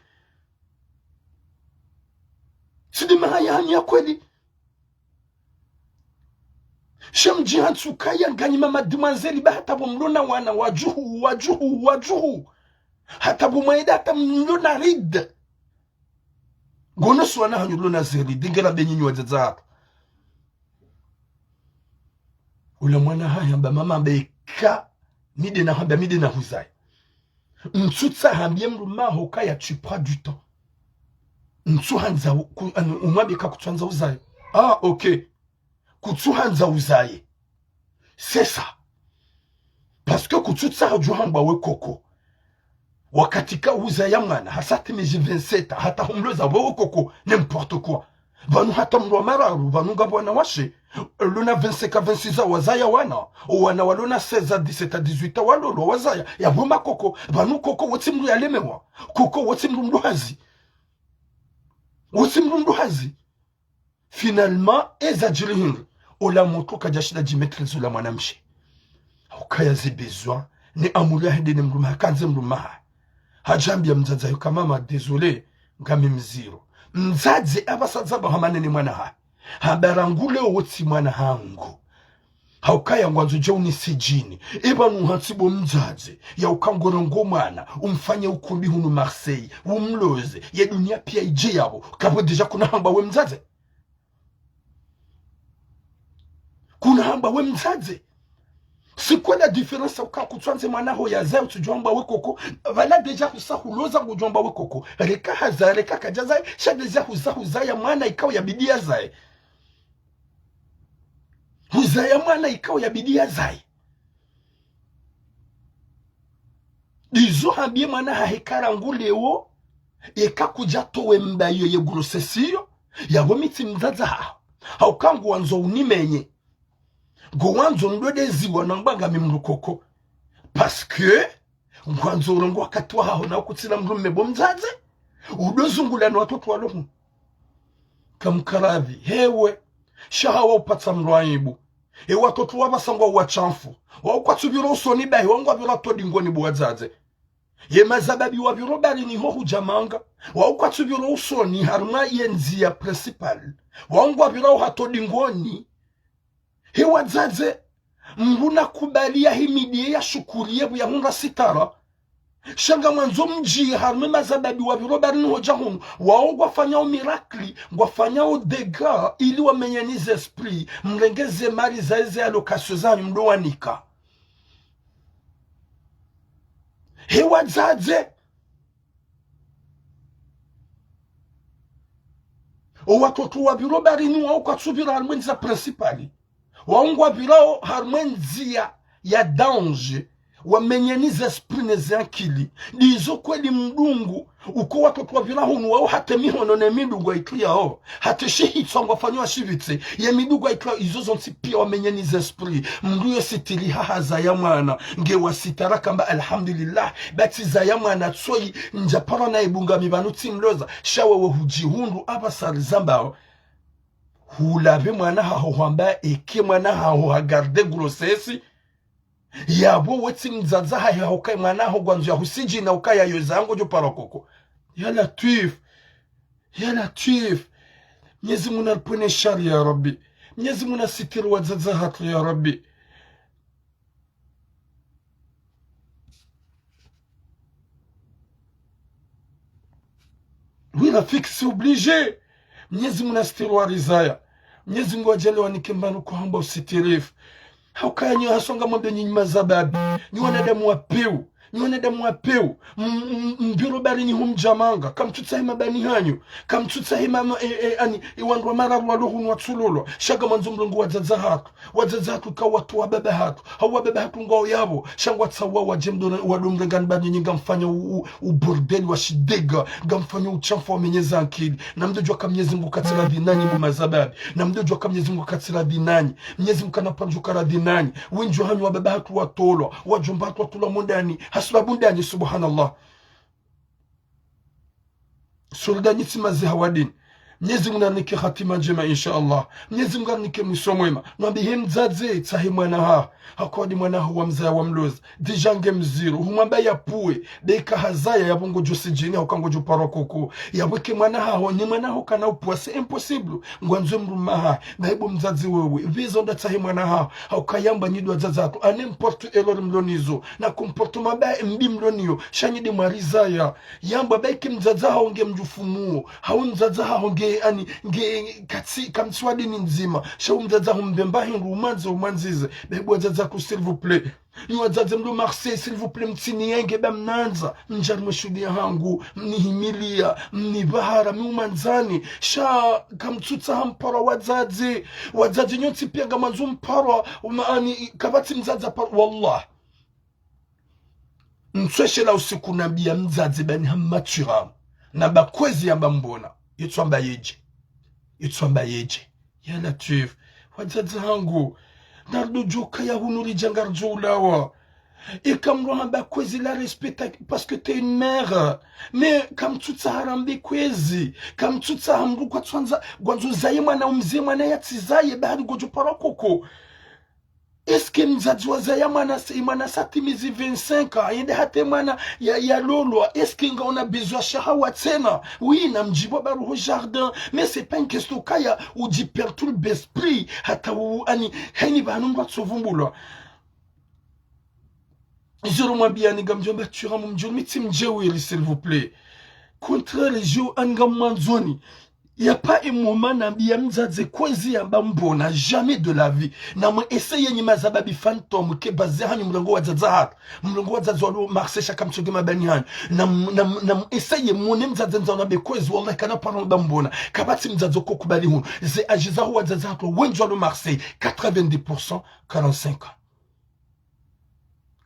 Tsi de mahaya hanyu ya kweli. Sha mdji hantsu kaya nganyi ma mademoiselle ba hata bo mlo na wana wadjuhu, wadjuhu, wadjuhu. Hata bo mwaida hata mlo na ride. Ngono si wana hanyu lo na zeri, dingela be nyinyi wadzadze hata. Ula mwana haya hamba mama be ka, mi de na hamba mi de na huzaya. Ntsutsaha hambie mdrume haho kaya tu prends du temps. Ntsu handza u-, ku-, anu, umwambie ka kutsuhandza uzaye. Ah, ok. Kutsuhandza uzaye. C'est ça. Parce que kutsutsaha udjo hambwa we koko. Wakati ka uzaya mwana, hasa timizi vingt-sept, hata humloza wewe koko, n'importe quoi. Pvanu hata mdru wa mararu, pvanu ngapvo wanawashe, lo na vingt-cinq, vingt-six ans wazaya wana, o wana walo na seize à dix-sept à dix-huit ans walolwa wazaya, yapvo makoko, pvanu koko wotsi mdru yalemewa, koko wotsi mdru mdru hazi. Wotsi mdru mdru hazi. Finalement, eza djiri hindri, ola mutru kadjashinda djimaîtriser ola mwanamshe. Haukaya ze besoin, ne amuri ya hende ne mdrume hahe, kandze mdrume hahe. Hadjambia mdzadze hahe ka mama, désolé, ngami mziro. Mdzadze apvasa dzaba hamane ne mwana hahe. Hamba rangu leo wotsi mwana hangu. Haukaya ngwandzo dje unisijini. Eba nuhantsi bo mdzadze. Ya uka ngorongoa mwana. Umfanye ukumbi hunu Marseille. Umloze. Ye dunia pia idje yapvo. Kapvo déjà kuna hamba we mdzadze. Kuna hamba we mdzadze. C'est quoi la différence uka kutsuhandze mwana haho yazaye utsudjo hamba we koko? Pvala déjà husa huloza ngudjo hamba we koko. Reka hazaye, reka kadjazaya. Sha déjà husa huzaya mwana ikao yabidi yazaye. Huzaya mwana ikao yabidi yazaye. Ndizo hambie mwana hahe ka rangu leo, eka kudja towe mba iyo ye grossesse iyo, yapvo mi tsi mdzadze haho. Hauka ngwandzo unimenye. Ngwandzo ndode ziwa namba ngami mdru koko. Parce que ngwandzo urongoa wakati wa haho na ukutsina mdrume bo mdzadze. Udo zungula no watoto walo hu. Kamkaradhi, hewe, sha hawa upatsa mdru aibu. E watoto wapvasa ngwa washamfu. Wao kwatsupviro usoni bahi, wao ngwapviro todi ngoni bo wadzadze. Ye mazababi wapviro barini ho hudja manga. Wao kwatsupviro usoni harumwa ye ndziya principale. Wao ngwapviro uha todi ngoni. He wadzadze, mdru nakubali yahimidie yashukuriye pvo yahundra sitara. Sha ngamwandzo mdjiye harumwa mazababi wapviro barini hodja hunu. Wao ngwafanyao miracle, ngwafanyao dégâts, ili wamenyeni ze esprit, mrenge ze mali za eze allocation zanyu mdo wanika. He wadzadze, o watoto wapviro barini wao kwatsupvira harumwa ndziya principale. Wao ngwapvirao harumwa ndziya ya danger. Wamenyeni ze esprit ne ze ankili. Ndizo kweli mdungu. Uko watoto wapvira hunu wao hata mihono ne midungu aitriyao. Hata shihitswa ngwafanyao shivitse. Ye midungu aitriyao izo zontsi pia wamenyeni ze esprit. Mdru yo sitiri ha hazaya mwana. Nge wa sitara kamba alhamdulillah. Ba tsizaya mwana tsoyi ndjapara na ibunga mi pvanu tsimloza. Sha wewe hudjihundru apvasa rizambao. Hulapve mwana haho hwamba eke mwana haho ha garde grossesse. Yapvo wetsi mdzadze hahe hauka mwana haho ngwandzo yahusijina uka yayo zango djo para koko. Ya Latwif. Ya Latwif. Mnyezi Mungu naripvwene shari ya Rabbi. Mnyezi Mungu nasitiri wadzadze hatru ya Rabbi. Oui, Rafik, c'est obligé. Mnyezi Mungu nasitiri wa rizaya. Mnyezi Mungu ajaliwa nike mbanu kuhamba usitirifu. Haukaya nyo hasonga mwambe nyinyi mazababi. Nyi wanadamu wa pewu. Nyi wanadamu wa pewu. M-, m-, mbiro barini humdjamanga. Kamtsutsahe mabani hanyu. Kamtsutsahe mama, e, e, ani, e, wandru wa mararu walo hunu watsulolwa. Sha ngamwandzo mrongoe wadzadze hatru. Wadzadze hatru ka watowa baba hatru. Hau wababa hatru ngwao yapvo. Sha ngwatsaha wadje mdo, wado mrengani barini ngamfanya u, u, u bordel wa shidega. Ngamfanya ushamfu wamenye ze ankili. Namdodjuwa ka Mnyezi Mungu katsi radhi nanyi bo mazababi. Namdodjuwa ka Mnyezi Mungu katsi radhi nanyi. Mnyezi Mungu kana pvandjo ka radhi nanyi. Wendji hanyu wababa hatru watolwa. Wadjomba hatru watolwa mondani. Hasibabu ndani, subhanallah. Suri danyi tsi mazehi wa dini. Mnyezi Mungu narinike hatima ndjema, insha Allah. Mnyezi Mungu arinike mwiso mwema. Nambiye mdzadze, tsahe mwana haho. Haka wadi mwana haho wamzaya wamloza. Déjà nge mziro. Humwamba yapvuwe. Be eka hazaya yapvo ngodjo sidjini, hauka ngodjo parwa koko. Yapvo eka mwana haho, ni mwana haho kana upvuwa, c'est impossible. Ngwandzo mdrume hahe. Bahi bo mdzadze wewe. Pvizo nda tsahe mwana haho. Hauka yamba nyi ndo wadzadze hatru. À n'importe quelle heure mlo nazo. Na comportement mba mbi mlo nayo. Sha nyi nde mwarizaya. Yamba bahi eka mdzadze haho nge mdjufu muo. Hau mdzadze haho nge ani, nge katsi, kamtsi wa dini ndzima. Sha u mdzadze haho mbemba hindru umwandze umwandzize. Bahi bo wadzadze hatru, s'il vous plaît. Nyi wadzadze mlo Marseille, s'il vous plaît, mtsini yenge ba mnandza. Mdjari mwe shuhuli yahangu, mnihimiliya, mnipvahara, mi umwandzani. Sha kamtsutsaha mparwa wadzadze. Wadzadze nyontsi piya ngamwandzo mparwa, uma ani, kapvatsi mdzadze aparwa. Wallah. Ntsweshela usiku nambiya mdzadze ba ni hama Thuram. Namba kwezi yamba mbona. Yitswamba yedje. Yitswamba yedje. Ya Latwif. Wadzadze hangu. Narido djoka ya hunu ridja ngaridjo ulawa. Eka mdru hamba kwezi la respecte parce que t'es une mère. Mais kamtsutsaha rambe kwezi. Kamtsutsaha mdru kwatswandza. Ngwandzo zaye mwana umze mwana yatsizaye. Bahari ngodjo parwa koko. Est-ce que mdzadze wazaya mwana sa, mwana sa timizi vingt-cinq ans, yende hata mwana ya, yalolwa, est-ce que ngaona besoin shahawa tsena? Oui, namdjibu ba ruho jardin, mais c'est pas une question kaya udjiperturbe esprit, hata u, ani, heni pvanu mdru atsovumbulwa. Zoro mwambiyani ngamdjo mba Thuram mdjo, mi tsimdjewiri, s'il vous plaît. Contraire, djo ani ngamwandzoni. Y a pas un moment nambiya mdzadze kwezi yamba mbona, jamais de la vie. Namu essayer nyi mazababi fantôme, ke baze hanyu mlongo wadzadze hatru. Mlongo wadzadze walo Marseille sha kamtsonge mabani hanyu. Namu, namu, namu essayer mwone mdzadze ndza nambe kwezi, wallahi kana parwa mba mbona. Kapvatsi mdzadze ko kubali hunu. Ze âge zaho wadzadze hatru, wendji walo Marseille, quatre-vingt-dix pour cent, quarante-cinq ans.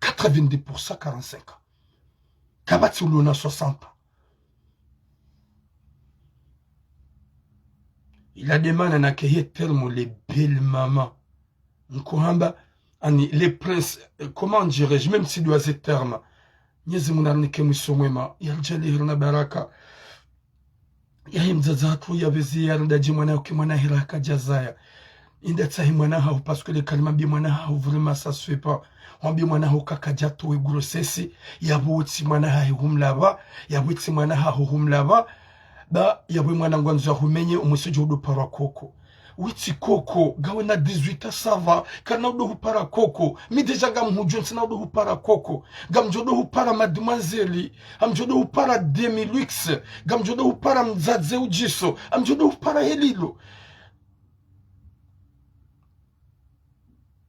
Quatre-vingt-dix pour cent, quarante-cinq ans. Kapvatsi ulo na soixante ans. Il a demandé na ke ye terme les belles mamans. Nkuhamba, ani, les princes, euh, comment dirais-je, même si doit ce terme. Mnyezi Mungu narinike mwiso mwema, yaridjaanliye heri na baraka. Yahe mdzadze hatru yapvezi yarinda dje mwana haho ke mwana hira hakadjazaya. Inda tsahe mwana haho, parce que le kalima mbi mwana haho, vraiment, ça se fait pas. Wambi mwana haho kakadjatowe grossesse, yapvo wetsi mwana hahe humlapva, yapvo wetsi mwana haho humlapva, ba yapvo mwana ngwandzo yahumenye umwese djo udo parwa koko. Wetsi koko, ngawe na dix-huit ans, ça va, kana udo hupara koko, mi déjà ngamhudjuo ntsina udo hupara koko, ngamdjo udo hupara mademoiselle, ngamdjo udo hupara demi-luxe, ngamdjo udo hupara mdzadze udjiso, ngamdjo udo hupara helilo.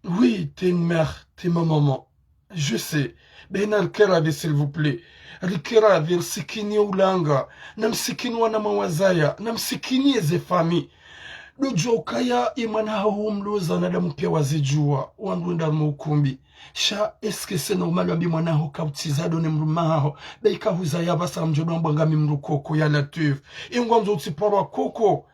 Oui, t'es une mère, t'es ma maman. Je sais. Bena rikeravi, s'il vous plaît. Rikeravi, risikini ulanga. Na msikini wana mawazaya. Na msikini eze famille. Dodjo ukaya ye mwana haho umloza na damu piya wazidjuwa. Wandru wenda harumwa ukumbi. Sha, est-ce que c'est normal wambi mwana haho kautsiza do ne mdrume haho? Be ika huzaya pvasa mdjo do ambwa ngami mdru koko, ya Latwif. Ingwandzo utsiparwa koko.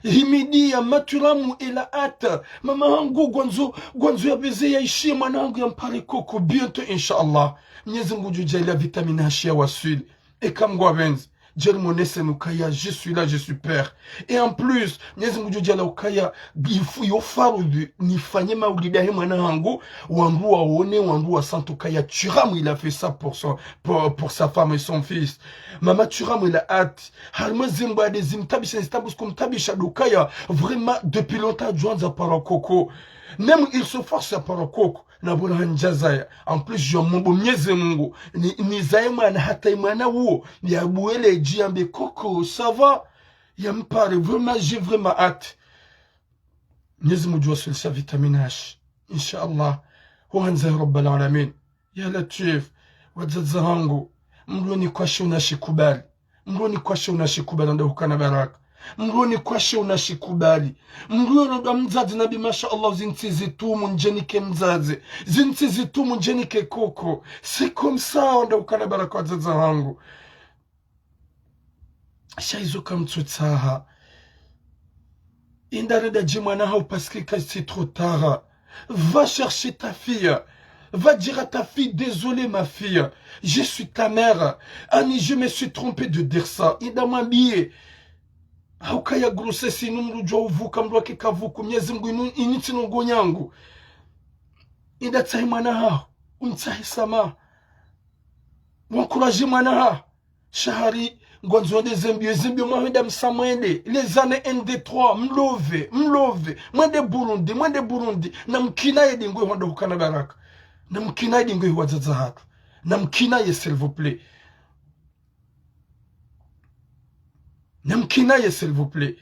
Himidiya, Mathuram, elle a hâte. Mama hangu ngwandzo, ngwandzo yapveze yaishiye mwana hangu yampare koko bientôt, insha Allah. Mnyezi Mungu ngudjo djaaliya vitamine H ya waswili. Eka Mngu apvendze, djeri monese nukaya, je suis là, je suis père. Et en plus, Mnyezi Mungu ngudjo djaaliya ukaya, ifu yo faradhwi, nifanye maulida he mwana hangu, wandru waone, wandru wasantu kaya, Thuram, il a fait ça pour son, pour, pour sa femme et son fils. Mama Thuram, elle a hâte. Harimwa zimbwade zimtabisha, zitabu zikumtabisha do ukaya. Vraiment, depuis longtemps, ngudjo andza parwa koko. Même il se force ya parwa koko. Na bora handjazaya. En plus, djo mwomba Mnyezi Mungu. Ni, nizaye mwana hata ye mwana uwo. Yabuwe le dji yambe koko, ça va. Yampare. Vraiment, j'ai vraiment hâte. Mnyezi Mungu ngudjo waswilisha vitamine H. Insha Allah. Ho handza ya Rabbal Alamin. Ya Latwif, wadzadze hangu, mdru ni kwashe unashikubali. Mdru ni kwashe unashikubali, nda hukana baraka. Mdru ni kwashe unashikubali. Mdru yoro ndo mdzadze nambi, masha Allah, zintsi zitumu ndjenike mdzadze. Zintsi zitumu ndjenike koko. C'est comme ça, nda hukana baraka, wadzadze hangu. Sha izo kamtsutsaha. Inda renda dje mwana haho parce que c'est trop tard. Va chercher ta fille. Va dire à ta fille, désolé ma fille, je suis ta mère. Ani, je me suis trompé de dire ça. Inda mwambiye. Hauka ya grossesse inu mndru djuwa uvuka, mndru wake kavuku. Mnyezi Mngu, inu, ini tsi nungo nyangu. Inda tsahe mwana haho, umtsahe samaha. Mwencourage mwana haho. Sha hari ngwandzo wende zembiyo, zembiyo mwahenda msa mwende. Les années un, deux, trois, mlove, mlove. Mwende Burundi, mwende Burundi. Namkinaye dingo hwanda hukana baraka. Namkinaye dingo hwadzadze hatru. Namkinaye, s'il vous plaît. Namkinaye, s'il vous plaît.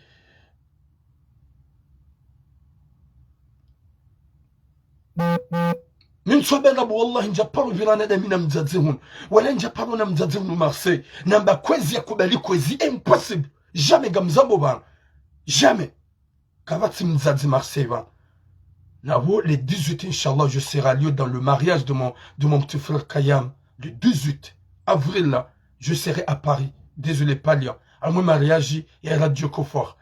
Mi ntsopvendza bo, wallahi, ndjaparo pvirana dami na mdzadze hunu. Wala ndjaparo na mdzadze hunu Marseille. Namba kwezi yakubali kwezi, impossible. Jamais ngamzambo pvanu. Jamais. Kapvatsi mdzadze Marseille pvanu. Na wo, le dix-huit, Inch'Allah, je serai à Lyon dans le mariage de mon, de mon petit frère Kayam. Le dix-huit avril, là, je serai à Paris. Désolé, pas Lyon. Amwe mariage ya Radio Confort.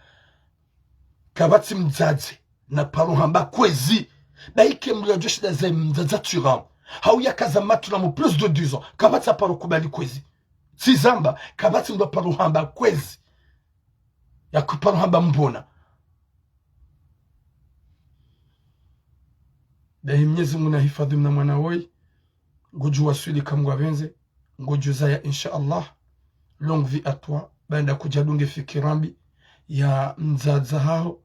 Kapvatsi mdzadze, na paro hamba kwezi. Ba ike mndru yadjo shinda za mdzadze atsuramu. Hau yakaza matsuramu plus de dix ans. Kapvatsi aparo kubali kwezi. Tsizamba, kapvatsi mndru aparo hamba kwezi. Yakuparo hamba mbona. Dahi Mnyezi Mngu nahifadhwi mna mwana woyi. Ngudjo waswili kamwe ngwapvendze. Ngudjo zaya, Inch'Allah. Longue vie à toi. Baanda kudjadunge fikira mbi ya mdzadze haho,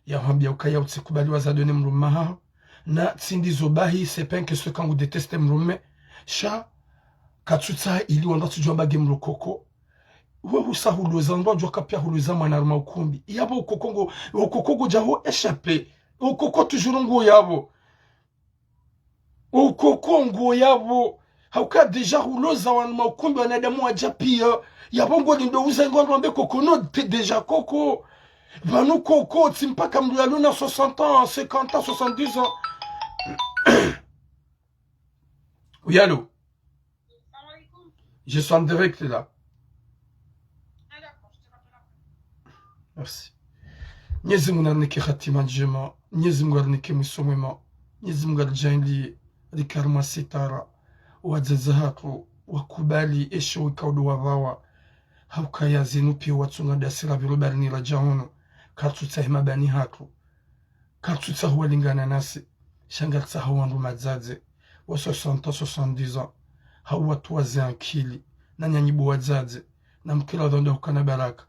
yahwambia ukaya utsikubali wazadwe ne mdrume haho. Na tsi ndizo bahi, c'est pas une question ka ngu déteste mdrume. Sha, katsutsaha ili wandru watsudjuwa mba nge mdru koko. We husa huloza, wandru wadjuwa ka piya huloza mwana harumwa ukumbi. Yapvo ukoko ngo, ukoko ngodjaho échappé. Ukoko toujours ngo yapvo. Ukoko ngo yapvo. Hauka déjà huloza wanu maukumbi wanadamu wadja piya. Yapvo ngolindo uza ngo wandru wambe koko, non, t'es déjà koko. Pvanu koko, tsi mpaka mndru yalona soixante ans, cinquante ans, soixante-dix ans. Oui, allô ? Je suis en direct là. Merci. Mnyezi Mngu narinike hatima ndjema. Mnyezi Mngu arinike mwiso mwema. Mnyezi Mngu aridjaanliye rike harumwa sitara. Wadzadze hatru wakubali esho wikao ndo wapvawa. Haukaya zinu piya watsunga ndasi rapviro barini radja hunu. Karitsutsaha emabani hatru. Karitsutsaha walingana nasi. Sha ngaritsaha wandru madzadze wa soixante ans, soixante-dix ans. Hau watru waze ankili. Na nyanyi bo wadzadze. Na mkira dhonda hukana baraka.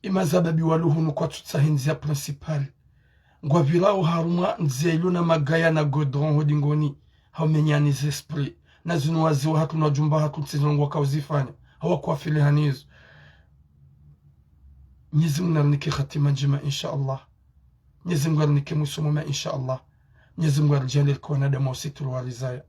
Emazababi walo hunu kwatsutsaha endziya principale. Ngwapvirao harumwa ndziya ilo na magaya na goudron ho dingoni. Hau menyani ze esprit. Na zinu wazee wahatru na wadjomba hatru tsi zinu ngwakao zifanya. Hawakuwa file hanizo. Mnyezi Mngu narinike hatima ndjema, Inch'Allah. Mnyezi Mngu arinike mwiso mwema, Inch'Allah. Mnyezi Mngu aridjaanliye rike wanadamu wa usitiri wa rizaya.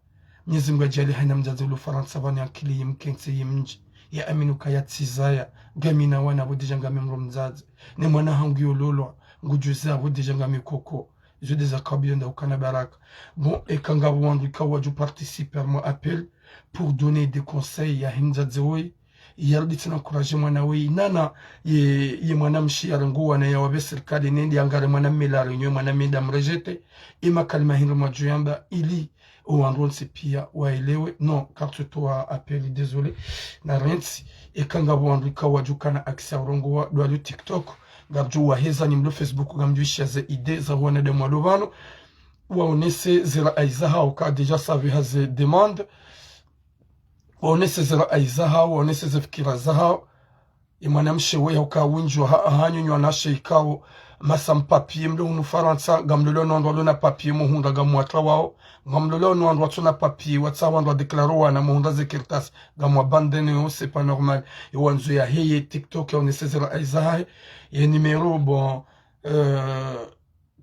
Mnyezi Mngu adjaanliye hayina mdzadze ulo Farantsa pvanu ye ankili yimkentsi yimdji. Ya amini ukaya tsizaya. Ngami na wana pvo déjà ngami mdru mdzadze. Ne mwana hangu yololwa. Ngudjo zaya pvo déjà ngami koko. Izo nde zakao biyo nda hukana baraka. Bon, eka ngapvo wandru ikao wadjo participer harumwa appel pour donner des conseils yahe mdzadze woyi. Yarudi tsena encourager mwana woyi. Nana ye, ye mwanamshe yarengo wana yawapve sirikali nende yangare mwanamme La Réunion, mwanamme nda mrejeté. Emakalima hindri mwadjo yamba ili owandru wontsi piya waelewe. Non, karitsutowa appel, désolé. Narantsi, eka ngapvo wandru ikao wadjo kana accès ya urongowa ndo walio TikTok, ngamdjo waheza, nyi mlo Facebook ngamdjo ishiya ze idée za wanadamu walo pvanu. Waonese ze rayi zahao, ka déjà savi ha ze demande. Waonese ze rayi zahao, waonese ze fikira zahao. Emwanamshe woyi hauka windji wa ha, hanyu nyi wanawashe ikao masa mpapier mlo hunu Farantsa, ngamlolao no wandru walo na papier muhundra ngamwatsa wao, ngamlolao no wandru watsuna papier, watsaha wandru wa déclarer wana muhundra ze kartasi, ngamwabandonner yo, c'est pas normal. Yo wandzo yaheye TikTok yaonese ze rayi zahahe, ye numéro, bon, euh,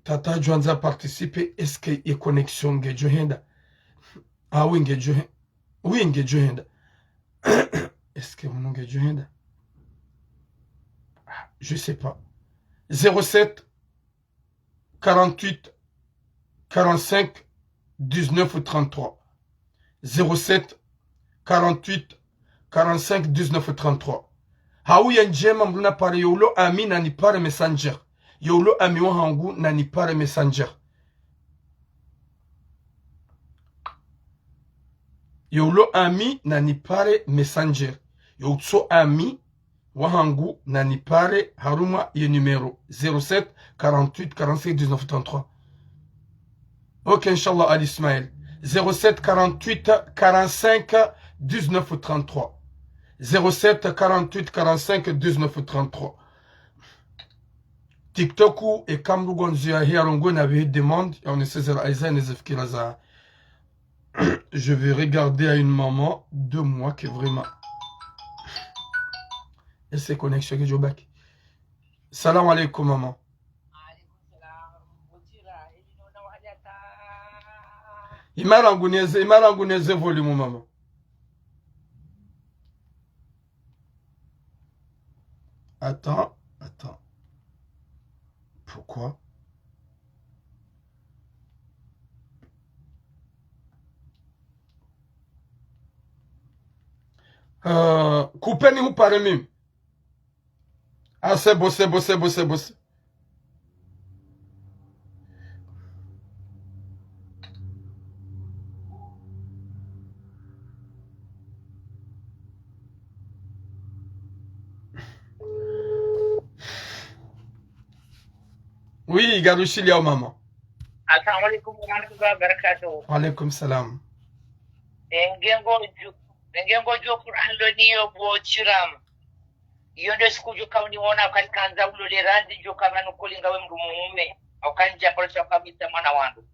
tata djwandza participer, est-ce que ye connexion ngedjo henda ? Ah oui, ngedjo he-, oui, ngedjo henda. Est-ce que mnu ngedjo henda ? Ah, je sais pas. Zéro sept, quarante-huit, quarante-cinq, dix-neuf, trente-trois. Zéro sept, quarante-huit, quarante-cinq, dix-neuf, trente-trois. Hau ya ndjema mdru na pare yo ulo ami na ni pare Messenger. Yo ulo ami wahangu na ni pare Messenger. Yo ulo ami na ni pare Messenger. Yo utso ami wahangu nanipare harumwa ye numéro zéro sept quarante-huit quarante-cinq dix-neuf trente-trois. Ok, Inch'Allah, Ali Ismaël. Zéro sept quarante-huit quarante-cinq dix-neuf trente-trois. Zéro sept quarante-huit quarante-cinq dix-neuf trente-trois. TikTok, eka mdru ngwandzo yahe yarongowe napvehe demande, yaonese ze ra'ayi zahe ne ze fikira zahe. Je vais regarder à une maman de moi qui est vraiment. Et ses connexions qui joue back. Salam alaikum, maman. Ima rangu neze, ima rangu neze volume, maman. Attends, attends. Pourquoi ? Euh, coupez-nous par mime. Ah, c'est beau, c'est beau, c'est beau, c'est beau. Oui, Garushili ya mama. Assalamu alaikum warahmatullahi wabarakatuh. Wa alaikum salam. Engengo ju, engengo ju Qur'an lo niyo bo chiram. Iyo nde siku djo kauniona, wakati kandza ulole randzi djo kama nukulinga we mdru mume, au kandja kolo sha kabisa mwana wangu.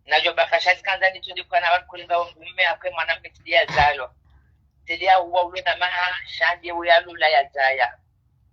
Na djo bakasha tsikandza nitsundi kwana wanu kulinga we mdru mume, akwe mwana mke tiliya zalo. Tiliya uwa ulo na maha, shandie uya lula ya zaya.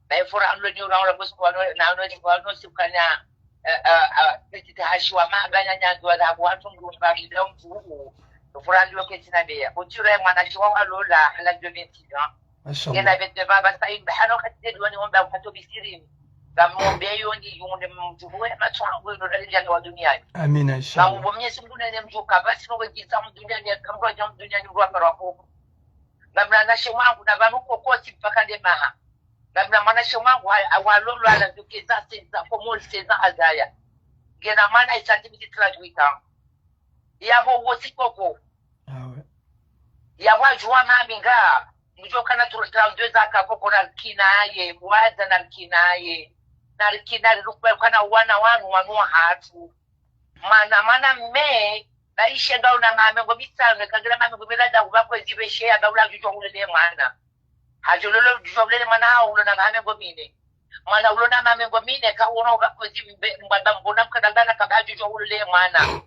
Na ifura anlo ni ura ura bosi kwano, na ano, kwano si kanya, eh, eh, eh, petite hashi wa maganya nyandu wa dhahabu watu mdru mba mdru mdru. Ifura anlo keti na beya. Utira mwana shiwa wa lola, ala djo vingt-six ans. Mashallah. Ngena vingt-neuf ans, basi, bahano katide duwani omba ukato bisirini. Ngamombe yo ni yunde mdru we, matwangu ino dali jana wa duniani. Amina, inshallah. Ngamombe Mwenyezi Mungu nene mdru kabasi no wegisa mduniani, kamdru aja mduniani, mdru wa parwa koko. Ngamna nashe wangu, na vanu koko si mpaka nde maha. Ngamna mwanashe wangu, wa, wa lolo ala duke za seize ans, komo seize ans azaya. Ngena mwana isati miti trente-huit ans. Yapvo wosi koko. Awe. Yapvo adjuwa mami nga. Mdjo kana tru-, trente-deux ans ka koko na rikinaye. Waza na rikinaye. Na rikinaye rukwe kana wana wanu wanu hatru. Mwana, mwana mme, baishe nga una mame ngo mitsano, kangira mame ngo miraru, uba kwezi beshe, aba ula djudjo ulele mwana. Hadjo lolo djudjo ulele mwana hau ulo na mame ngo mine. Mwana ulo na mame ngo mine, ka uona uba kwezi mbe, mbaba mbona mkana mbana kaba djudjo ulele mwana.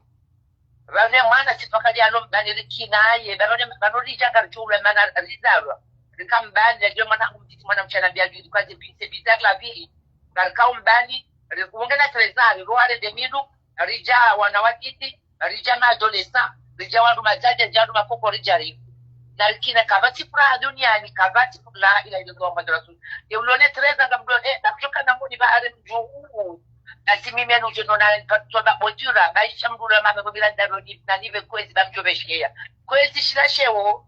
Bane mwana sipaka li alo mbani rikinaye, bane, bane ridja ngaricho ule mana rizalwa. Rika mbani, ladjo mwana kumtiti mwana mshana bia djudjo kwa zebi, c'est bizarre la vie. Ngarika umbani, rikunge na treize ans, riroha rende milu, ridja wana watiti, ridja ma adolescents, ridja wandru madjadja, ridja wandru makoko, ridja rifu. Na rikina kapvatsi furaha duniani, kapvatsi furaha, la ilaha illallah Muhammadu Rasul. Ye ulone treize ans ngamdo, eh, namdjoka na moni ba are mdjuu. Basi mimi anu djo nona, toba botura, baisha mdru la mame ngo bila ndaro ni, na nive kwezi ba mdjo besheya. Kwezi shila shewo,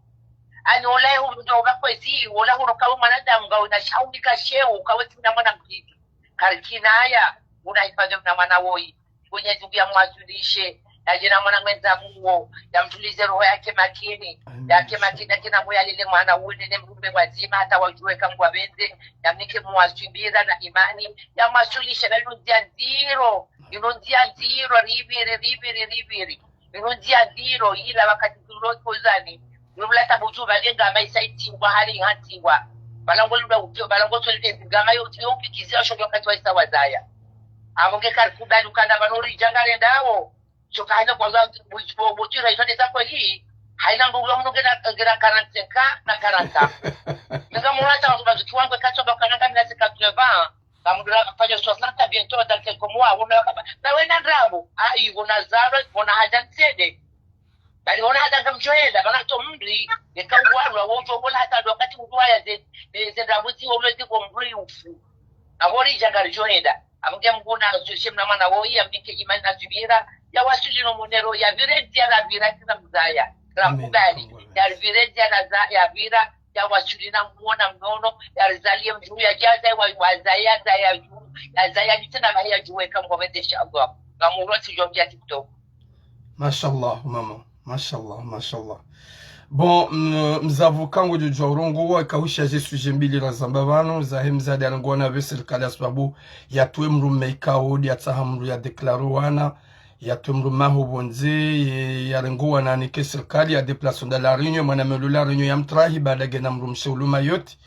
ani ola ye hu mdjo ba kwezi, ola hu no kawo mwanadamu nga una shauri ka shewo, kawo tsi mna mwana mtiti. Karikinaya, unahifadhi mna mwana woyi. Mwenyezi Mungu yamwasulishe, yadje na mwana mwendza muwo, yamtulize roho yake makini, amina, yake makini, yake na muya lile mwana uwe nene mrume wadzima, hata wadjuwe ka ngwapvendze, yamnike muwaswibira na imani, yamwasulishe, na inu ndzia ndziro, inu ndzia ndziro, ripviri, ripviri, ripviri. Inu ndzia ndziro, ila wakati tulo kozani. Inu lata butu balenga maisa itingwa, hali ihantingwa. Balango lula utio, balango tolite gama yo, yo pikizia shonyo wakati wa isa wazaya. Amonge karikubali ukana bano ridja ngarendao. Shoka haina kwa za, bu-, bu-, butu ra ifane za kweli. Haina ndo ulo mnoge na, ngena quarante-cinq ans na quarante ans. Nga mwana ta watu bazuki wangu kacho bakana kama na cinquante-neuf ans. Ngamdura fanya soixante bientôt dans quelques mois, wona kaba. Na wena ndrabo, ayi, wona zaro, wona haja ntsede. Bali wona hata ngamdjohenda, bana to mdri, eka uwalwa, wodjo wona hata ndo wakati udwaya ze, ze, ze ndrabo zi, wona zi kwa mdri ufu. Abo ridja ngaridjohenda. Amonge Mungu na, soshe mna mwana woyi, yamnike imani na subira, yawasuli no monero, yapvire ndzia rapvira, kina mzaya. Amin. Rakubali, yapvire ndzia na za, yapvira, yawasuli na muona mnono, yarizaliye mdjuu yadja, yazaye wa, wazaye, yazaye yadjuu, yazaye yadjuu tsena mahi yadjuu weka mkomete, inshallah. Ngamuro tsi djo mdja TikTok. Mashallah, mama. Mashallah, mashallah. Bon, m- mzavu kangu djodjwa urongowa ikao husha ze sujet mbili razamba pvanu, zahe mdzadze yarengowa na pve sirikali ya sababu yatruwe mdrume ikao ndi yatsaha mdru ya déclare wana, yatruwe mdrume aho pvondze, ye- yarengowa na nike sirikali ya déplace nda La Réunion, mwana melo La Réunion ya mtrahi, baada ngena mdrumshe ulu Mayotte.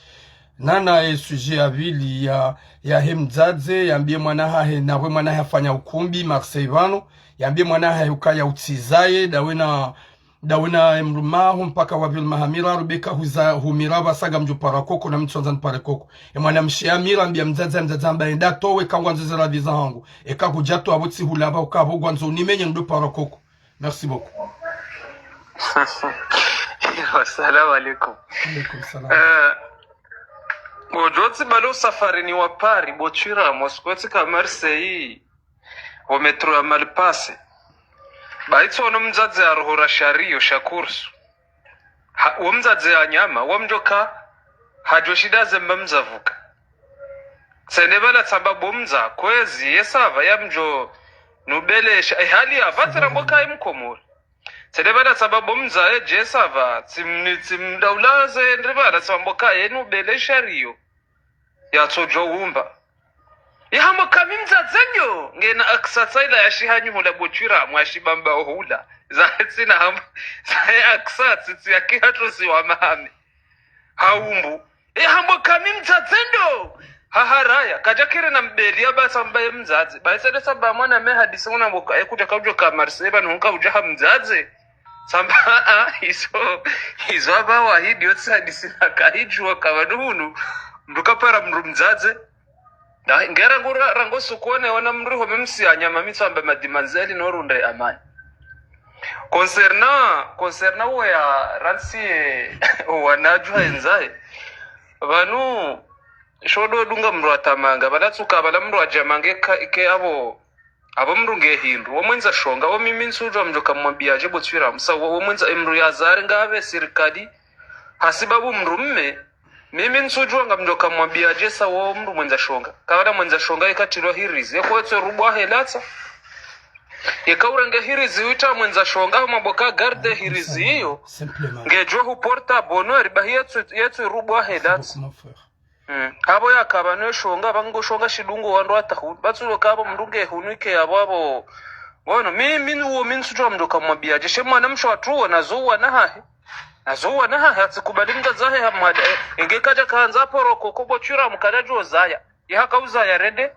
Nana ye sujet ya pvili ya, yahe mdzadze, yambiye mwana hahe, nawe mwana hahe afanya ukumbi, Marseille pvanu, yambiye mwana hahe ukaya utsizaye, ndawe na ndawe na emdrume aho mpaka wapvili maha miraru beka huza humira pvasa ngamdjo para koko na mi ntsondza nipare koko. Emwana mshe yamira ambiya mdzadze, mdzadze amba enda towe kangwandzo ze radhi zahangu. Eka kudjatowa pvo tsihula pva uka pvo ngwandzo unimenye ndo para koko. Merci beaucoup. Assalamu alaikum. Alaikum salam. Eh, Odjotsi balo safarini wa Paris, bo Tswiramu, sikwetsi ka Marseille, o métro ya Malpasse. Baitsi ono mdzadze arohora shariyo sha kursu. Ha, wo mdzadze ya nyama, wo mdjoka, hadjo shinda zemba mdzavuka. Tsende bala tsamba bo mdza, kwezi, ye sava, ya mdjo, nubelesha, e hali ya, pvatsi rambo kayi mkomori. Tsende bala tsamba bo mdza, e dje sava, tsimni, tsimdaulaze, ndri bala tsamba kayi, nubelesha riyo. Yatsodjo umba. Yahamba kami mdzadze nyo, ngena aksa tsaila yashiha nyuhula bo Tswiramu ashibamba ohula. Za tsina hamba, za ye aksa tsitsi ya kihatru si wa mahame. Haumbu. Yahamba kami mdzadze nyo. Haharaya, kadjakire na mbeli ya basa mbaye mdzadze. Bayi tsende tsamba mwana me hadisi una boka, e kudja kaudjo ka Marseille, pvanu hunka udja ha mdzadze. Tsamba, ah, izo, izo amba wahidi yotsi hadisi na kahidjuwa ka pvanu hunu, mdru kapara mdru mdzadze. Na, ngera ngura, rango sukone, wana mdru ho memsi ya nyama mi tsamba madimanzeli no runde amani. Concernant, concernant wo ya rantsi, eh, wanadjwa enzaye. Pvanu, shodo dunga mdru atamanga, bala tsuka, bala mdru ajamange ka, ke abo, abo mdru nge hindru, wo mwendza shonga, wo mimi ntsudjwa mdjoka mwambiya dje bo Tswiramu, sa wo, wo mwendza emdru ya zari nga abe sirikali, hasibabu mdru mme, mimi ntsudjwa ngamdjoka mwambiya dje sa wo mdru mwendza shonga. Kabala mwendza shonga ikatilwa hirizi, eko etswe rubwa helatsa. Ika urenge hirizi uita mwendza shonga, maboka garde hirizi iyo. Simplement. Ngedjo hu porta bonheur, bahi yetswe, yetswe rubwa helatsa. Mm. Abo yakaba no shonga, bango shonga shidungu wandru atahunu. Batsulo kabo mdru nge hunu ike abo abo. Ngono, mi, mi, uwo mi ntsudjwa mdjoka mwambiya dje, she mwana mshe watru wo, nazo wana hahe. Nazo wana hahe, atsikubali mdzadze hahe hamwada. Eh, enge kadja kahandza poroko, ko bo Tswiramu kadja djo zaya. Ye haka uzaya rende.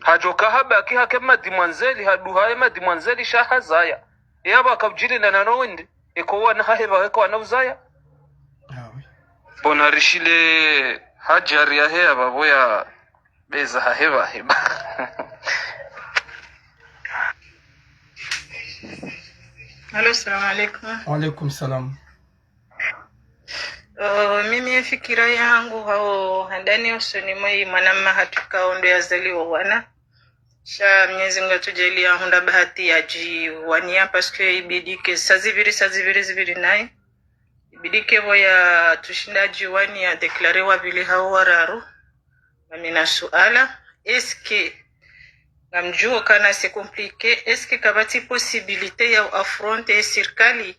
Hadjoka habaki hake madimwanzeli, haduha ye madimwanzeli sha hazaya. Ye abo akaudjili na nano wende. Eko wana hahe ba eko wana uzaya. Bona rishile hadjari yahe ya babo ya beza hahe ba heba. Alo, salamu alaikum. Wa alaikum salam. Uh, mimi ye fikira yangu hao handani usoni mwa yi mwanamma hatru kaondo yazaliwa wana. Sha Mnyezi Mngu atsudjaliya hundra bahati yadjiwaniya, parce que ibidi ke sa zipviri, sa zipviri, zipviri naye. Ibidi ke pvo yatsushinda adjiwaniya déclaré wapvili hao wararu. Ngamina suala, est-ce que, ngamdjuo kana c'est compliqué, est-ce que kapvatsi possibilité ya affronter sirikali?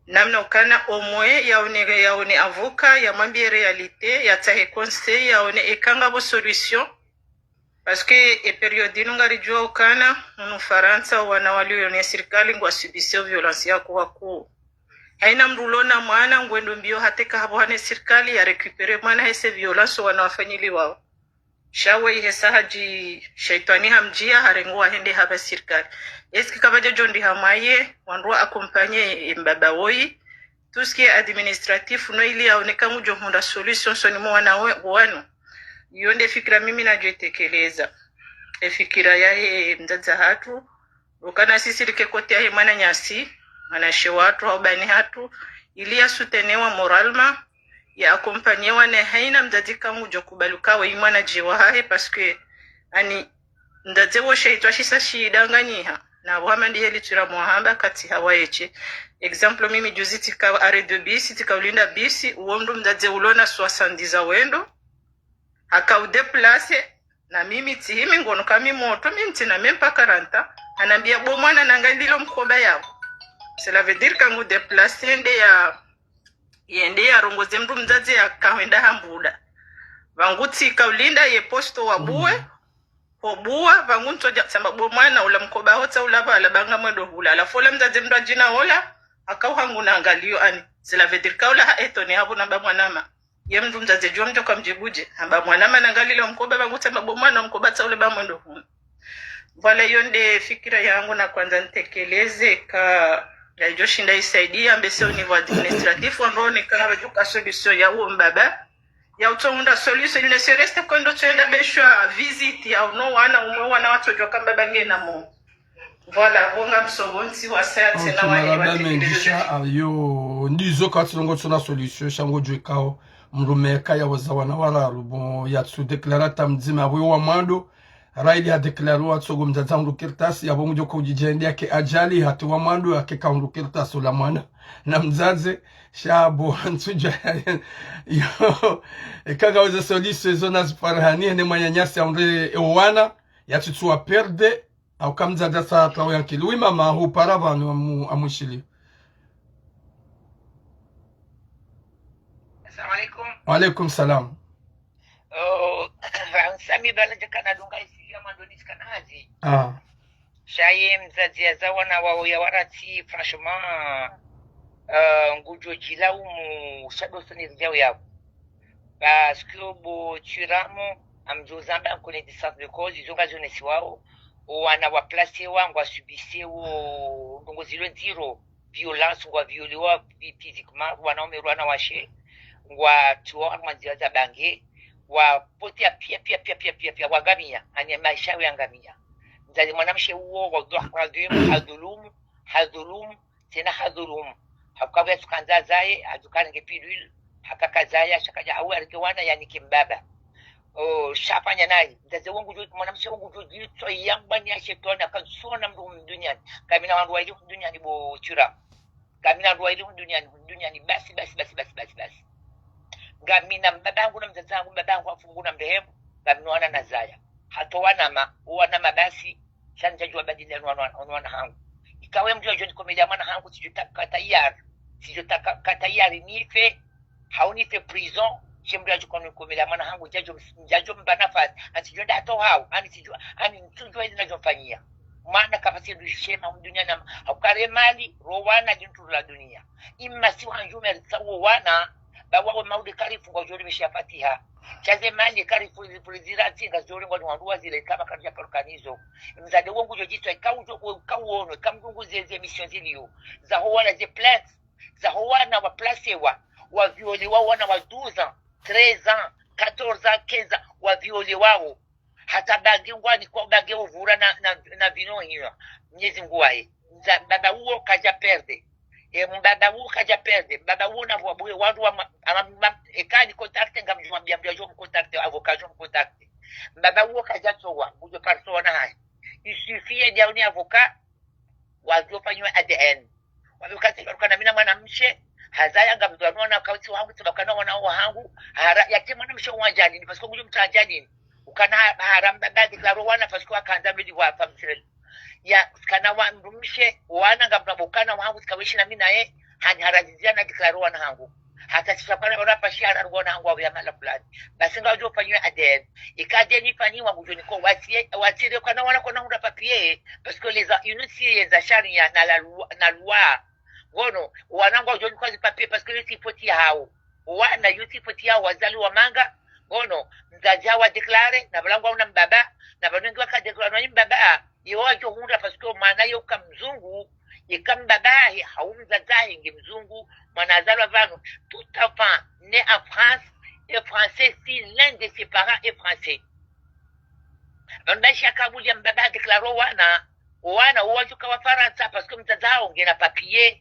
Namna ukana au moins yaone, yaone avocat, yamwambiye réalité, yatsahe conseil, yaone eka ngapvo solution. Parce que e période inu ngaridjuwa ukana, hunu Farantsa, wana walio ne sirikali ngwa subissio violence ya kuwa kuu. Haina mdru ulo na mwana, ngwendo mbio hata eka hapvo hane sirikali, ya récupérer mwana hese violence wana wafanyiliwao. Sha we ihesa hadji, shetwani hamdjiya, harengo wahende hapva sirikali. Est-ce que kapvadja djo ndi hamwaye, wandru wa accompagner mbaba woyi, tout ce qui est administratif, no ili yaone eka ngudjo hundra solution usoni mwa wana we, wanu. Iyo nde fikira mimi nadjo itekeleza. E fikira yahe mdzadze hatru, ukana sisi rike côté yahe mwananyasi, mwanashe watru, hau bani hatru, ili ya soutenir wa moralement, ya accompagner wana haina mdzadze eka ngudjo kubali uka we mwana dje wahahe, parce que, ani, mdzadze wo shetwa shisa shidanganyiha. Na pvo hama ndi heli Tswiramu wahamba katsi hawa yeshe. Exemple, mimi juzi tsika arrêt de bus, tsika ulinda bus, uwo ndo mdzadze ulo na soixante-dix za wendo. Haka u déplacer, na mimi tsi himi ngono kami moto, mimi ntsina même pas quarante ans. Hanambiya bo mwana nanga ndilo mkomba yawo. Cela veut dire kangu déplacer yende ya, yende yarongoze mndru mdzadze yakahwenda hambuda. Pvangu tsika ulinda ye poste wabuwe, hobuwa, pvangu ntsodja tsamba bo mwana ula mkoba hotsa ula pvala ba ngamwendo hula. Halafu ola mdzadze mndru adjina ola, akauhangu na angaliyo ani. Cela veut dire ka ola ha étonné hapvo namba mwanama. Ye mndru mdzadze djuwa mdjo kamdjibudje. Hamba mwanama nangalile mkoba pvangu tsamba bo mwana mkoba tsa ule ba mwendo hula. Voilà, iyo nde fikira yangu na kwandza ntekeleze ka yadjo shinda isaidia mbese au niveau administratif, wandro ne ka ngapvadjuka solution ya uwo mbaba. Ya utsohundra solution, il ne serait-ce que ndo tsoenda beshwa visite ya uno wana, umwe wana watsodjuwa ka mbaba ngena mo. Voilà, bonga msobo ntsi wa saya tsena wa maraba mengi sha, ayo, ndizo ka tsilongo tsona solution, sha ngodjuwa ikao mdrume ka yawoza wana wararu, bon, yatsu déclara ta mdzima, apvo wa mwando, raili ya déclaré wa tsogo mdzadze hundru kartasi, yapvo ngudjo ka udjidjende yake ajali, hata wa mwando yake kahundru kartasi ula mwana. Na mdzadze, sha bo, ntsudja, yo, eka ngaweze solution, izo nazifarahani, hene mwananyasi ahundre, e wana, yatsutsu wa perdre, au ka mdzadze sa hata uyankili. Oui, mama, hupara pvanu amu-, amwishiliyo. Assalamu alaikum. Wa alaikum salam. Oh, Sami bala jakana dunga isiya mandoni sikana hazi. Ah. Sha ye mdzadze yaza wana wawo ya waratsi, franchement, euh, ngudjo djilaumu, sha ndo soni ridjao yapvo. Parce que bo Thuram, amdjo zamba en connaissance de cause, izo ngazionesiwao, o wana wa placé wa, ngwa subissé wo, ndrongo zilo ndziro, violence, ngwa violé wa phy-, physiquement, wanaume, wanawashe, ngwa tiwa harumwa ndzia za bange, ngwa potea pia, pia, wangamiya, ani maesha yangamiya. Mdzadze mwanamshe uwo, wa dhwa-, wa dhulumu, hadhulumu, hadhulumu, tsena hadhulumu. Hakukapvo yatsukandza zaye, hadjuka arenge pilule, hakaka zaye, ashakaja awe arenge wana yanike mbaba. Oh, shafanya nayi. Mdzadze wangu djo, mwanamshe wangu djo, djitso yambwa ni ya shetwani, akatsona mndru duniani. Kamina wandru waili duniani bo Thuram. Kamina wandru waili duniani, duniani, basi, basi, basi. Ngamina mbaba hangu na mdzadze hangu, mbaba hangu hafu Mungu namrehemu, ngamina wana nazaya. Hata wanama, wanama basi, sha ntsadjuwa badili ya wana, wana, wana hangu. Ikawe mndru yadjo nikomelea mwana hangu, tsidjo taka tayari. Tsidjo taka, ka tayari nife, hau nife prison, she mndru yadjo nikomelea mwana hangu, ntsadjo, ntsadjo mba nafasi, ani tsidjo nda hata hau, ani tsidjo, ani ntsudjuwa izi nadjo mfanyia. Mwana kapvatsi ndru shema duniani, hauka ye mali, ro wana djintru la dunia. Imma si wandjume ritsawo wana, ba wawe maude karifu ngwa udjo rimesha fatiha. Sha ze mali karifu zipuri zira tsi ngazidjo ringwa ni wandru wazile kama kadja parukanizo. Mdzadze wangu djo djitso, ika udjo, ika uono, ika mdungu ze, ze émission ziliyo. Za ho wana ze plainte, za ho wana wa placé wa, wa violé wa wana wa douze ans, treize ans, quatorze ans, quinze ans, wa violé wawo. Hata bange ngwani kwa bange uvura na, na, na vino hiyo. Mnyezi Mungu waye. Mza-, mbaba uwo kadja perdre. E, mbaba uwo kadja perdre. Mbaba uwo na vwa buwe wandru wa ma-, ama, ma-, eka ni contacté ngamdjo mwambia mndru yadjo mcontacté, avocat yadjo mcontacté. Mbaba uwo kadja tsowa, ngudjo parisa wana hayi. Il suffit yende yaone avocat, wadjo fanyiwa A D N. Wapvi ukatsi, ukana mina mwanamshe, hazaya ngamdjuwa wana wakati wangu, tsi ukana wana wahangu, hara, yake mwanamshe wa ajalini, parce que ngudjo mtsa ajalini. Ukana ha-, hara mbaba déclaré wana, parce que wakandza mbeli wa famsel. Ya, kana wa mdrumshe, wana ngamdjuwa ukana wahangu, tsika weshi na mina ye, hani hara zizia na déclaré wana hangu. Hata sisha ukana wana pashi hara wana hangu wa ya mala fulani. Basi ngwadjo fanyiwa A D N. Ika A D N ifanyiwa ngudjo niko watie, watire ukana wana kona hundra papier, parce que les a-, inu si yeza sharia na la loi, na loi. Ngono, wana ngwadjo niko zi papier parce que yo tsi faute yahawo. Wana yo tsi faute yahawo, wazali wa manga. Ngono, mdzadze wa déclaré, na pvala ngwauna mbaba, na pvanu wengi waka déclaré na mbaba, yo wadjo hundra parce que mwana yo ka mzungu, yeka mbaba hahe, hau mdzadze hahe nge mzungu, mwana azalwa pvanu, tout enfant né en France est français si l'un de ses parents est français. Pvanu baisha kabuli ya mbaba déclaré wana, wana, wo wadjuka wa Farantsa, parce que mdzadze hawo ngena papier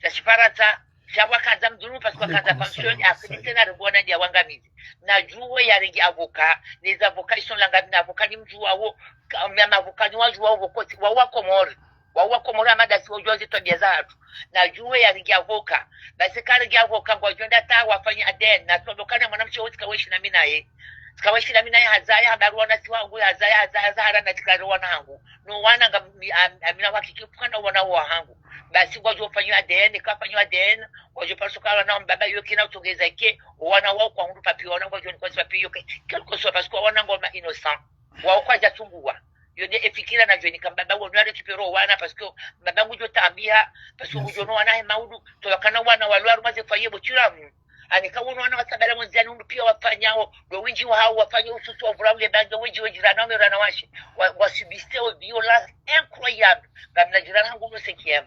za Shifarantsa, sha wakandza mdhulumu, parce que wakandza pension, akili tsena ringu wana ndiya wangamizi. Nadjuwe yarenge avocat, les avocats, ils sont là, ngamina avocat nimdjuwawo, ka-, ma, ma avocat niwadjuwawo, avocat, wa, wa Komori. Wa, wa Komori, ama dasi wadjuwa ze twabia zahatru. Nadjuwe yarenge avocat. Basi karenge avocat, ngwadjo enda ta wafanye A D N, na tsondo kana mwanamshe wo tsika weshi na mina ye. Tsika weshi na mina ye hazaya, habaru wana si wangu, hazaya, hazaya, hazaya, hara na déclaré wana hangu. No wana nga, mi, am-, amina wakiki, ukana wana wahangu. Basi ngwadjo fanyiwa A D N, kafanyiwa A D N, ngwadjo paro suka wana mbaba yo kina utsongeza ke, wana wao kwahundru papier, wana ngwadjo nikwa zi papier yo ke, quel que soit, parce que wana ngwao ma innocent. Wao kwadja tsunguwa. Yo nde efikira nadjo nika mbaba wonu arécupérer wana, parce que mbaba ngudjo tambiha, parce que ngudjo no wana he maudu, tolakana wana walo harumwa ze foyer bo tiramu. Ani kawono wana wasabala mwandziani unu pia wafanyao, ndo wendji wahao wafanya ususu wa vura ule bange, wendji wendji rana wame rana washe, wa, wa subir des violences incroyables. Ngamina jirani hangu no cinquième.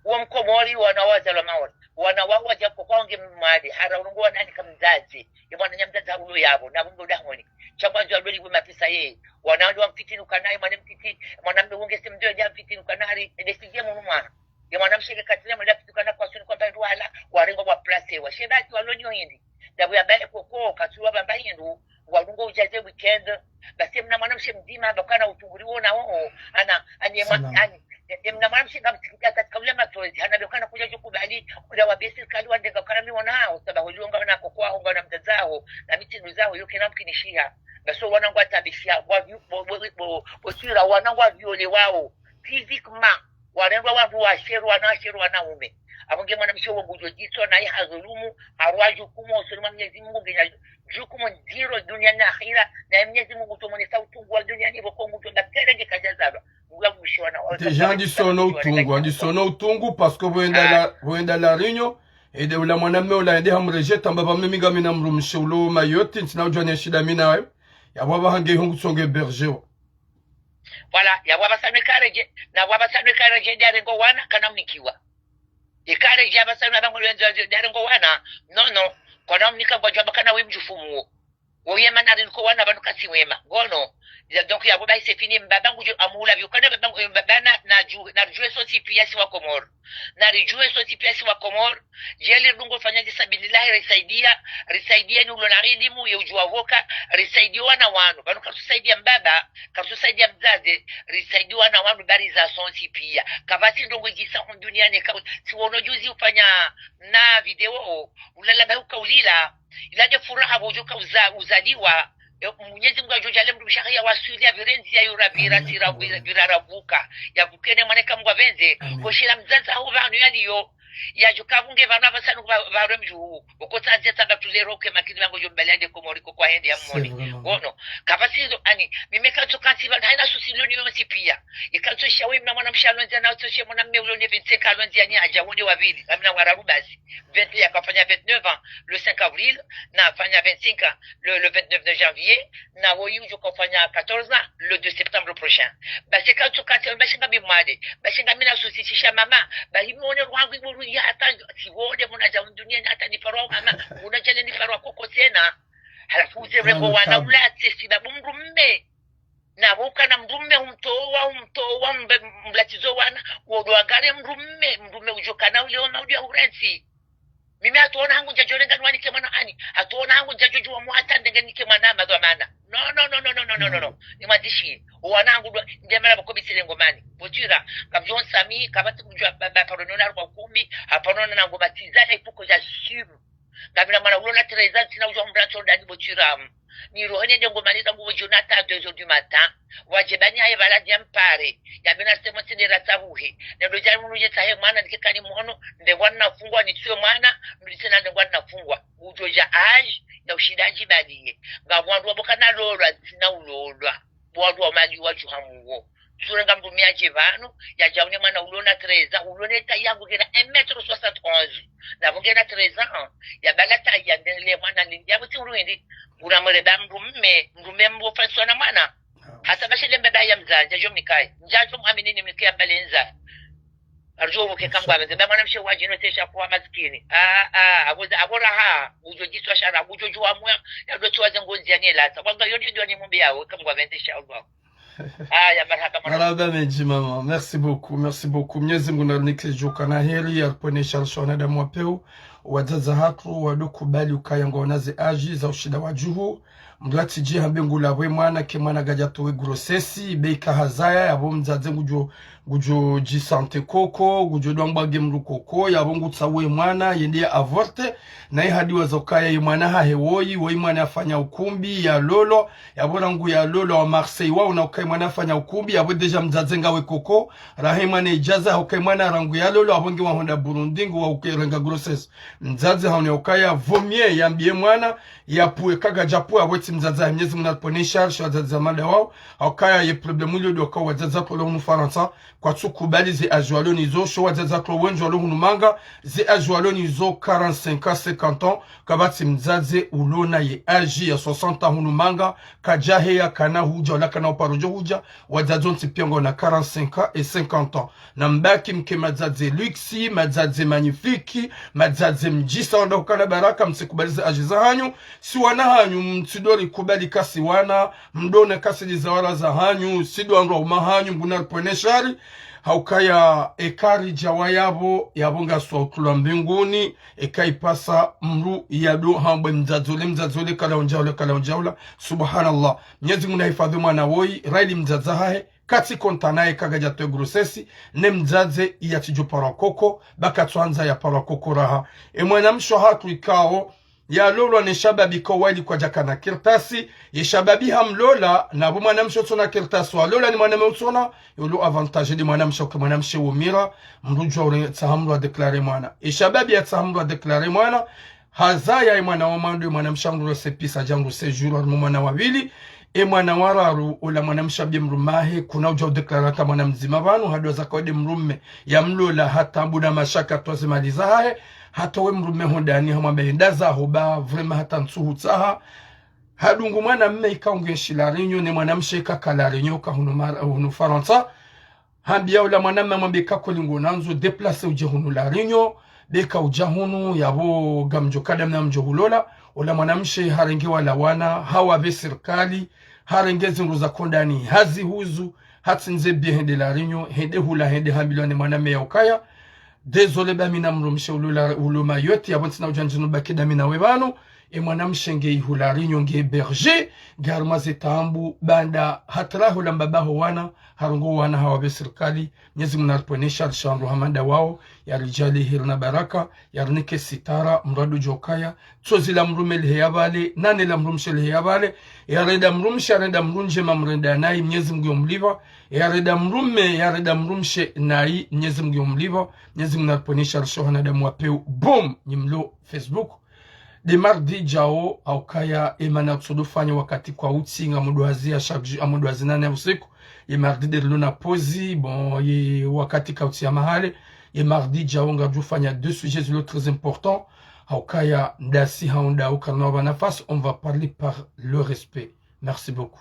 Uwo Mkomori, wana wazalwa Maore. Wana wao wadja ko kwao nge mwade, hara ulongo wana ni kamdzadze. Ye mwana nya mdzadze ulo yapvo, na bungo dahoni. Sha mwandzo aloli we mapesa ye. Wana wao wamfitini ukanaye, mwana mtiti, mwana mme wonge se mdjo ya mfitini ukanari, ende sizie munu mwana. Ye mwana mshe ke katine mwenda fitukana kwa suni kwa mba ndwala, warengwa wa placer wa. Shebaki walonyo hindri. Ndapvo yambaye koko, katsulwa bamba hindru, walungo udja ze weekend. Basi mna mwana mshe mdzima, bakana utunguri wona wo, ana, ani, ye mwa- Salam. ani, ye mna mwana mshe ngamsikita katika ule matozi, hana bekana kudja djukubali, kula wa be sirikali wandenga kana mi wona hao, sababu holi wonga wana koko, wonga wana mdzadze hao, na mitindo zao, yo kena mkinishiha. Basi wana ngwa tabishiha, wa vi- bo- bo- bo- bo- swira, wana ngwa violé wao. Physiquement, warendwa wandru washe ro wana, washe ro wanaume. Apvo nge mwana mshe wo ngudjo djitso naye hazulumu, harwa jukumu, usoni mwa Mwenyezi Mungu ngena jukumu ndziro duniani na akhira, naye Mwenyezi Mungu utomonesa utungu wa duniani, pvoko ngudjo nda kerenge kadjazalwa. Ngwa mshe wana, Déjà ndisono utungu, ndisono utungu, parce que pvoenda la, pvoenda La Réunion, ende ula mwana mme ula ende hamrejeta, mbaba mimi ngamina mdrumshe ulo Mayotte, ntsina udjua ne shida mi nayo. Yapvo apvaha nge ihungu tsonge héberger wa. Voilà, yapvo apvasa no ikaredje, na pvo apvasa no ikaredje, nde arengo wana, kana unikiwa. Ikaredje apvasa no apvango lwenzo, nde arengo wana, non, non, kana unika ngwadjua bakana we mdjufumu wo. Wo yema nari niko wana pvanu kasi wema. Ngono, ya donc yapvo bahi c'est fini, mbaba ngudjo amula pvi, ukana baba ngu- mbaba na, na ju- na rujue sontsi pia si wa Komori. Na rijue sontsi pia si wa Komori, djeli ridungo fanya fi sabilillahi, risaidia, risaidia ni ulo na ilimu ye udjua pvoka, risaidia wana wanu. Pvanu kartsusaidia mbaba, kartsusaidia mdzadze, risaidia wana wanu bari za sontsi pia. Kapvatsi ndrongo idjisa hunu duniani ka, si wono juzi ufanya na video, ulala bahi ukaulila, ila nde furaha pvo udjo ka uza- uzaliwa, e, Mwenyezi Mungu adjo djaaliya mdru mshe hahe ya waswili ya pvire ndzia yo ra pvira, Amin, tsira amin, pvira, amin. Pvira ravuka. Ya vukene mwana ka Mungu apvendze. Amin. Koshila mdzadze haho pvanu yaliyo. Yadjo ka pvunge pvanu apvasa no pva- pvare mdjuhu. Oko tsandzia tsamba tulero ke makini pvango djo mbali ande Komori ko kwa hende ya C'est mwoni. Vraiment. Ngono. Kapvatsi zo ani, mimi katso katsi pvanu, haina souci lo ni yontsi pia. Ikatso shawe mna mwana mshe alondzia na utso she mwana mme ulo ne vingt-cinq alondzia ni hadja wonde wa pvili. Ngamina wararu basi. Vingt, yakafanya vingt-neuf ans le cinq avril, na afanya vingt-cinq ans le, le vingt-neuf de janvier, na woyi udjo kafanya quatorze ans le deux septembre prochain. Basi katsu katsi, basi ngami mwade, basi ngamina souci shisha mama, bahi mwone rwangu iburu ya hata, si wonde muna dja duniani hata ni parwa mama, una djale ni parwa koko tsena. Halafu uze rengo wana ula atse si babu mdru mme. Na pvo ukana mdru mme umtowa, umtowa, mbe- mlatizo wana, wodo angare mdru mme, mdru mme udjo kana ule ona udia urentsi. Mimi hatuona hangu ndjadjo renga nwanike mwana ani, hatuona hangu ndjadjo djuwa mwata ndenge nike mwana madhwamana. No, no, no, no. Ni mwandzishi, wana hangu dwa, nde mara pvoko bitsile ngomani. Pvo tsira, kamdjo nsami, kapvatsi kudjua baba paro nona rwa kumbi, haparo nona ngoma tizana ipvoko dja shibu. Ngamina mwana ulo na treize ans, ntsina udjua mdru antsonda ni pvo tsira. Ni roho ne nde ngomani zangu pvo djona hata deux heures du matin. Wadje bani haye pvala dia mpare. Yambe na semo tsende ra tsahuhe. Nendo djani munu ye tsahe mwana nike kani mwono. Nde ngwa nafungwa ni tsue mwana. Nduli tsena nde ngwa nafungwa. Udjo dja âge ya ushinda djibaliye. Ngapvo wandru wapvo kana lolwa, ntsina ulolwa. Pvo wandru wa mali wa djuha muwo. Tsurenga mdru mme yadje pvanu, yadje aone mwana ulo na treize ans, ulo ne taille yangu ngena un mètre soixante-onze. Na pvo ngena treize ans, yabala taille ya ndele mwana ni, yapvo tsi uru hindri, nguna mreba mdru mme, mdru mme mbo fanswa na mwana. Hasa bashele mbaba ya mdzadze, ndjadjo mnikaye, ndjadjo mwamini nimnike ya mbale ndza. Arudjo uke kangwa, mze, ba mwana mshe wadjino tesha kwa maskini. Ah, ah, apvo za, apvo raha, udjo djiswa shara, udjo djuwa mwa, ya ndo tsuwa ze ngonzi ya nyelata. Wanga yo nde dua ni mumbi yawo, kangwa pvendze sha Allah. Aya, marahaba, marahaba. Marahaba mendji, maman. Merci beaucoup, merci beaucoup. Mnyezi Mungu narinike djuka na heri, yariponesha risho wanadamu wa pewu, wadzadze hatru, wadokubali ukaya ngwaona ze âge za ushinda wadjuhu. mdru atsidje hambe ngulapvo ye mwana, ke mwana kadja towa ye grossesse, be ika hazaya, yapvo mdzadze ngudjo, ngudjo djisante koko, ngudjo dwambwa nge mdru koko, yapvo ngutsauwa ye mwana, yende ya avorte, na ye hadiwaza ukaya ye mwana hahe woyi, woyi mwana yafanya ukumbi, yalolwa, yapvo rangu yalolwa wa Marseille wao, na ukaya ye mwana yafanya ukumbi, yapvo déjà mdzadze ngawe koko, rahe mwana idjaza, hauka ye mwana rangu yalolwa, yapvo nge wahonda Burundi, ngu wa ukerenga grossesse. Mdzadze haone ukaya, vaut mieux, yambiye mwana, yapvuwe, eka kadjapvuwa, apvo tsi mdzadze, Mnyezi Mungu naripvonese shari, sho wadzadze wa mada wao, hauka ye problème ilio ndo uka wadzadze watru walo hunu Farantsa, kwatsu kubali ze âge walo nizo, sho wadzadze watru wendji walo hunu manga, ze âge walo nizo quarante-cinq ans, cinquante ans, kapvatsi mdzadze ulo na ye âge ya soixante ans hunu manga, kadjaheya kana hudja, wala kana uparo djo hudja, wadzadze wontsi pia ngwao na quarante-cinq ans et cinquante ans. Na mbaki mke madzadze luxe, madzadze magnifique, madzadze mdjisa wandra hukana baraka, mtsikubali ze âge za hanyu. Si wana hanyu, mtsidori kubali kasi wana, mdone kasi dizawara za hanyu, si ndo wandru wa uma hanyu, Mngu naripvonese shari. Haukaya eka ridjawa yapvo, yapvo ngaswa utulwa mbinguni, eka ipasa mdru yado hambwe mdzadze ule, mdzadze ule, kala undjaula, kala undjaula. Subhanallah. Mnyezi Mungu nahifadhwi mwana woyi, raili mdzadze hahe, katsi konta naye eka kadjatowa ye grossesse, ne mdzadze yatsidjo parwa koko, ba katsuandza ya parwa koko raha. Ye mwanamshe hatru ikao, yalolwa ne shababi ikao waili kwadjakana kartasi, ye shababi hamlola, na pvo mwanamshe utsona kartasi, walola ni mwanamme utsona, yolo avantage nde mwanamshe, uka mwanamshe wo mira, mdru djuwa ule tsaha mdru wa déclarer mwana. Ye shababi yatsaha mdru wa déclarer mwana, hazaya ye mwana wa mwando, ye mwanamshe hangu récépissé, hadja hangu séjour, harumwa mwana wa pvili, ye mwana wa raru, ola mwanamshe hambiye mdrumme wahe, kuna udja udéclarer hata mwana mdzima pvanu, hadiwaza ukaya nde mdrumme yamlola, hata mbu na mashaka, hatowa ze mali zahahe, hata we mdrumme hondani, hamwambiya enda zaho ba, vraiment hata ntsuhu tsaha. Hadungu mwanamme ikao nge nshi La Réunion, ne mwanamshe ika ka La Réunion, ka hunu Mar-, hunu Farantsa. Hambiya ola mwanamme, hamwambiya eka kweli ngonandzo, déplacer udje hunu La Réunion, be eka udja hunu, yapvo ngamdjo ka damna mdjo hulola. Ola mwanamshe harenge wala wana, hawapve sirikali, harenge zindru za hondani, hazihuzu, hatsindze billet hende La Réunion, hende hula, hende hambilwa ne mwanamme ya ukaya, désolé, ba mi na mdrumshe ulo La-, ulo Mayotte, yapvo ntsina udja ndjinu baki dami nawe pvanu. Ye mwanamshe nge iho La Réunion nge hébergé, nge harumwa ze taabu, baanda hata raho la mbaba ho wana, harongoa wana hawapve sirikali. Mnyezi Mungu naripvonese shari, sha wandru wa mada wao, yaridjaanliye heri na baraka, yarinike sitara, mdru ado djo ukaya, tsozi la mdrumme liheya pvale, nane la mdrumshe liheya pvale, yarenda mdrumshe, yarenda mdru ndjema mrenda nayi, Mnyezi Mungu yomlipva, yarenda mdrumme, yarenda mdrumshe nayi, Mnyezi Mungu yomlipva. Mnyezi Mungu naripvonese shari, sha wanadamu wa pewu. Boom, nyi mlo Facebook. Nde mardi djao, haukaya ye mana tsodo fanya wakati kautsi, ngamdo hazi ya chaque jour, ngamdo hazi nane ya usiku. Ye mardi nde rilo na pause, bon, ye wakati kautsi ya mahale. Ye mardi djao, ngamdjo fanya deux sujets zilo très importants. Haukaya ndasi haunda uka nwa pva nafasi, on va parler par le respect. Merci beaucoup.